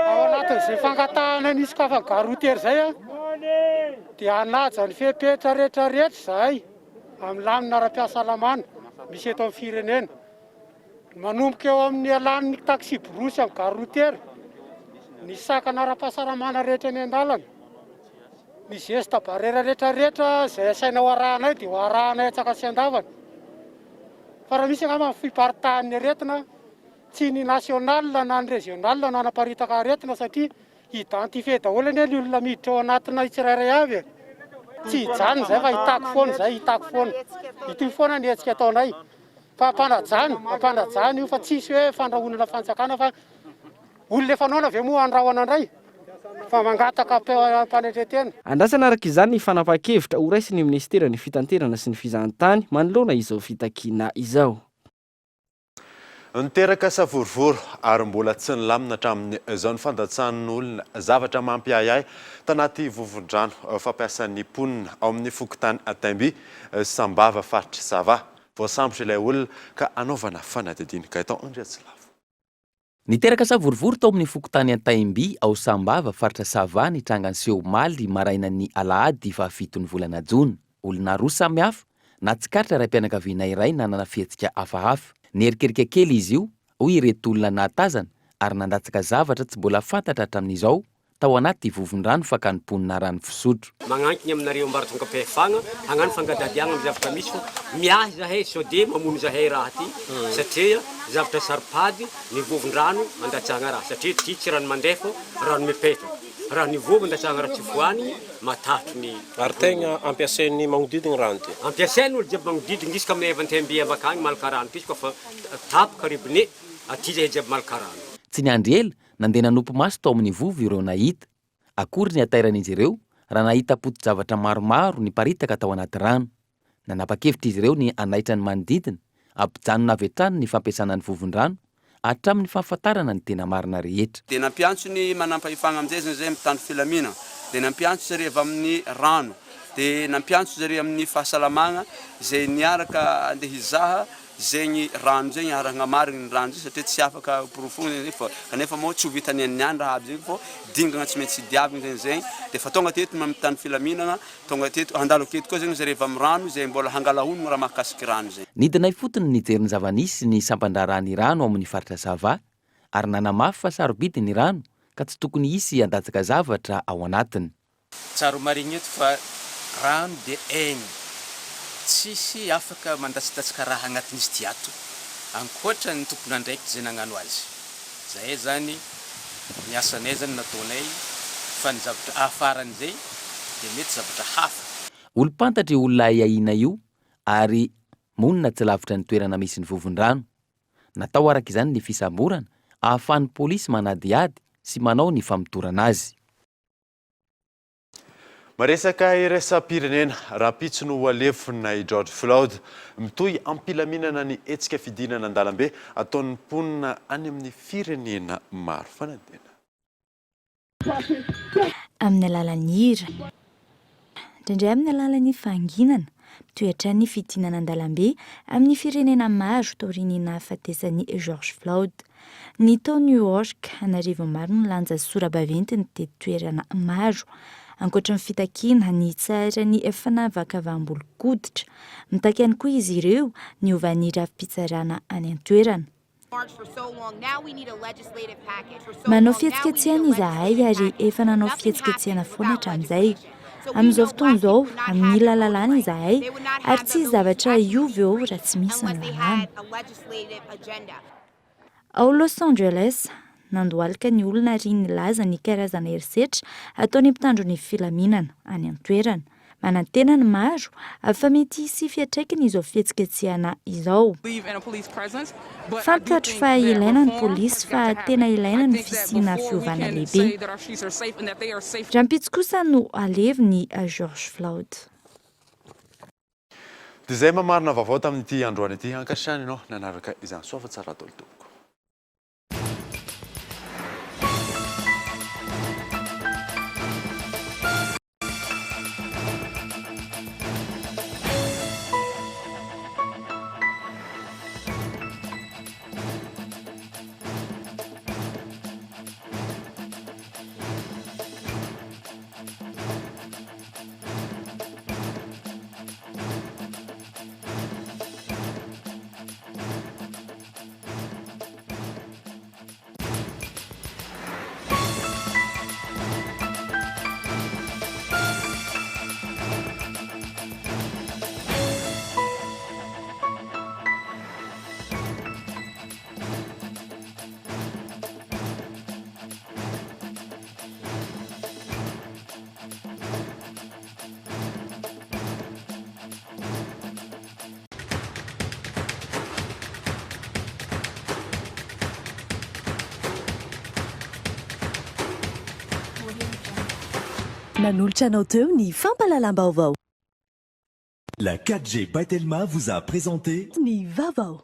ao anatin'izay fangatahana ny hisokafan'ny gare routière izay dia hanaja ny fepetra rehetra rehetra izahay amin'ny lamina ara-pahasalamana misy eto amin'ny firenena. Manomboka eo amin'ny ialan'ny taxi-brousse amin'ny gare routière, ny sakana ara-pahasalamana rehetra eny an-dalana, ny geste barrière rehetra rehetra izay asaina ho arahanay dia ho arahanay antsakany sy andavany. Fa raha misy angamba ny fiparitahan'ny aretina, tsy ny national na ny regional no hanaparitaka aretina satria identifier daholo anie ny olona miditra ao anatinay tsirairay avy e. Tsy hijanona izay fa hitaky foana izay, hitaky foana. Hitohy foana ny hetsika ataonay. Fa ampanajana, ampanajana io fa tsisy hoe fandrahonana fanjakana fa olona efa noana ve moa handrahona indray? Fa mangataka am-panetren-tena. Andrasana araka izany ny fanapahan-kevitra horaisin'ny minisiteran'ny Fitanterana sy ny Fizahantany manoloana izao fitakiana izao. Niteraka savorovoro ary mbola tsy nilamina hatramin'izao ny fandatsahan'olona zavatra mampiahiahy tanaty vovon-drano fampiasan'ny mponina ao amin'ny fokontany Antaimby, Sambava, faritr'i Sava. Voasambotra ilay olona ka hanaovana fanadihadiana. Gaëtan Andriatsilavo. Niteraka savorovoro tao amin'ny fokontany Antaimby ao Sambava, faritra Sava ny tranga niseho omaly marainan'ny alahady fahafiton'ny volana jona. Olona roa samy hafa, nahatsikaritra raim-pianakaviana iray nanana fihetsika hafahafa. Niherikerika kely izy io, hoy ireto olona nahatazana ary nandatsaka zavatra tsy mbola fantatra hatramin'izao tao anaty vovon-drano fakan'ny mponina rano fisotro. Magnankigny aminareo ambaratongam-pahefagna hagnano fangadihadiagna amy zavatra misy fô miahy zahay sode mamono zahay raha ty satria zavatra saropady ny vovon-drano andatsahagna raha satria ty tsy rano mandeha fô rano mipetraka raha ny vovo andatsahagna raha tsy fohanigny matahotro ny Ary tegna ampiasain'ny magnodidigny rano ty. Ampiasain'ny olo jiaby magnodidigny izy ka aminay avy Antemby avakagny malaka rano ty izy koa fa tapaka robinet aty zahay jiaby malaka rano. Tsy niandry ela Nandeha nanopy maso tao amin'ny vovo ireo nahita. Akory ny hatairan'izy ireo raha nahita poti-javatra maromaro niparitaka tao anaty rano. Nanapa-kevitra izy ireo ny hanaitra ny manodidina, hampijanona avy hatrany ny fampiasana ny vovon-drano, hatramin'ny fahafantarana ny tena marina rehetra. Dia nampiantso ny manampahefagna amin'izay zany zay mpitandro filamina, dia nampiantso zare avy amin'ny rano, dia nampiantso zare amin'ny fahasalamagna izay niaraka andeha hizaha Zegny rano zegny ary hagnamarigny ny rano zegny satria tsy afaka porofoina zegny fa kanefa moa tsy ho vita niany niany raha aby zegny fô dingagna tsy maintsy diavigny zegny zegny de fa tonga teto mamitany filaminagna tonga teto handalo aketo koa zegny zare avy amy rano zay mbola hangala honogno raha mahakasiky rano zegny. Nidina ifotony nijery ny zava-nisy ny sampan-draharahan'ny rano ao amin'ny faritra Sava ary nanamafy fa sarobidy ny rano. ka tsy tokony hisy handatsaka zavatra ao anatiny. Tsara ho marihina eto fa rano dia aigny, tsisy afaka mandatsindatsaka raha agnatin'izy ty ato ankoatra ny tompon'andraikitra izay nagnano azy. Zahay zany ny asanay zany nataonay fa ny zavatra afaran'izay dia mety zavatra hafa. Olom-pantatra io olona ahiahiana io ary monina tsy lavitra ny toerana misy ny vovon-drano. Natao araka izany ny fisamborana ahafahan'ny polisy manadihady sy manao ny famotorana azy. Maresaka iraisam-pirenena, rahampitso no ho alefina i George Floyd. Mitohy am-pilaminana ny hetsika fidinana an-dalambe ataon'ny mponina any amin'ny firenena maro. Fanadihana. Amin'ny alalan'ny hira, indraindray amin'ny alalan'ny fahanginana, mitohy hatrany ny fidinana an-dalambe amin'ny firenena maro taorian'ny nahafatesan'i George Floyd. Ny tao New York, an'arivony maro ny lanja sora-baventy nitety toerana maro. Ankoatra ny fitakiana ny hitsaharan'ny fanavakavaham-bolon-koditra, mitaky ihany koa izy ireo ny hovan'ny rafi-pitsarana any an-toerana. Manao fihetsiketsehana izahay ary efa nanao fihetsiketsehana foana hatramin'izay. Amin'izao fotoana izao, mila lalàna izahay ary tsy hisy zavatra hiova eo raha tsy misy ny lalàna. Ao Los Angeles, nandohalika ny olona ary nilaza ny karazana herisetra ataon'ny mpitandro ny filaminana any an-toerana. Manantena ny maro fa mety hisy fiantraikany izao fihetsiketsehana izao. Fantatro fa ilaina ny polisy fa tena ilaina ny fisiana fiovana lehibe. Rahampitso kosa no haleviny George Floyd. Dia izay mamarina vaovao tamin'ity androany ity. Ankasitrahana ianao nanaraka izany. Soa fa tsara daholo tompoko. Nanolotra anao teo ny fampahalalam-baovao. La 4G by Telma vous a présenté Ny vaovao.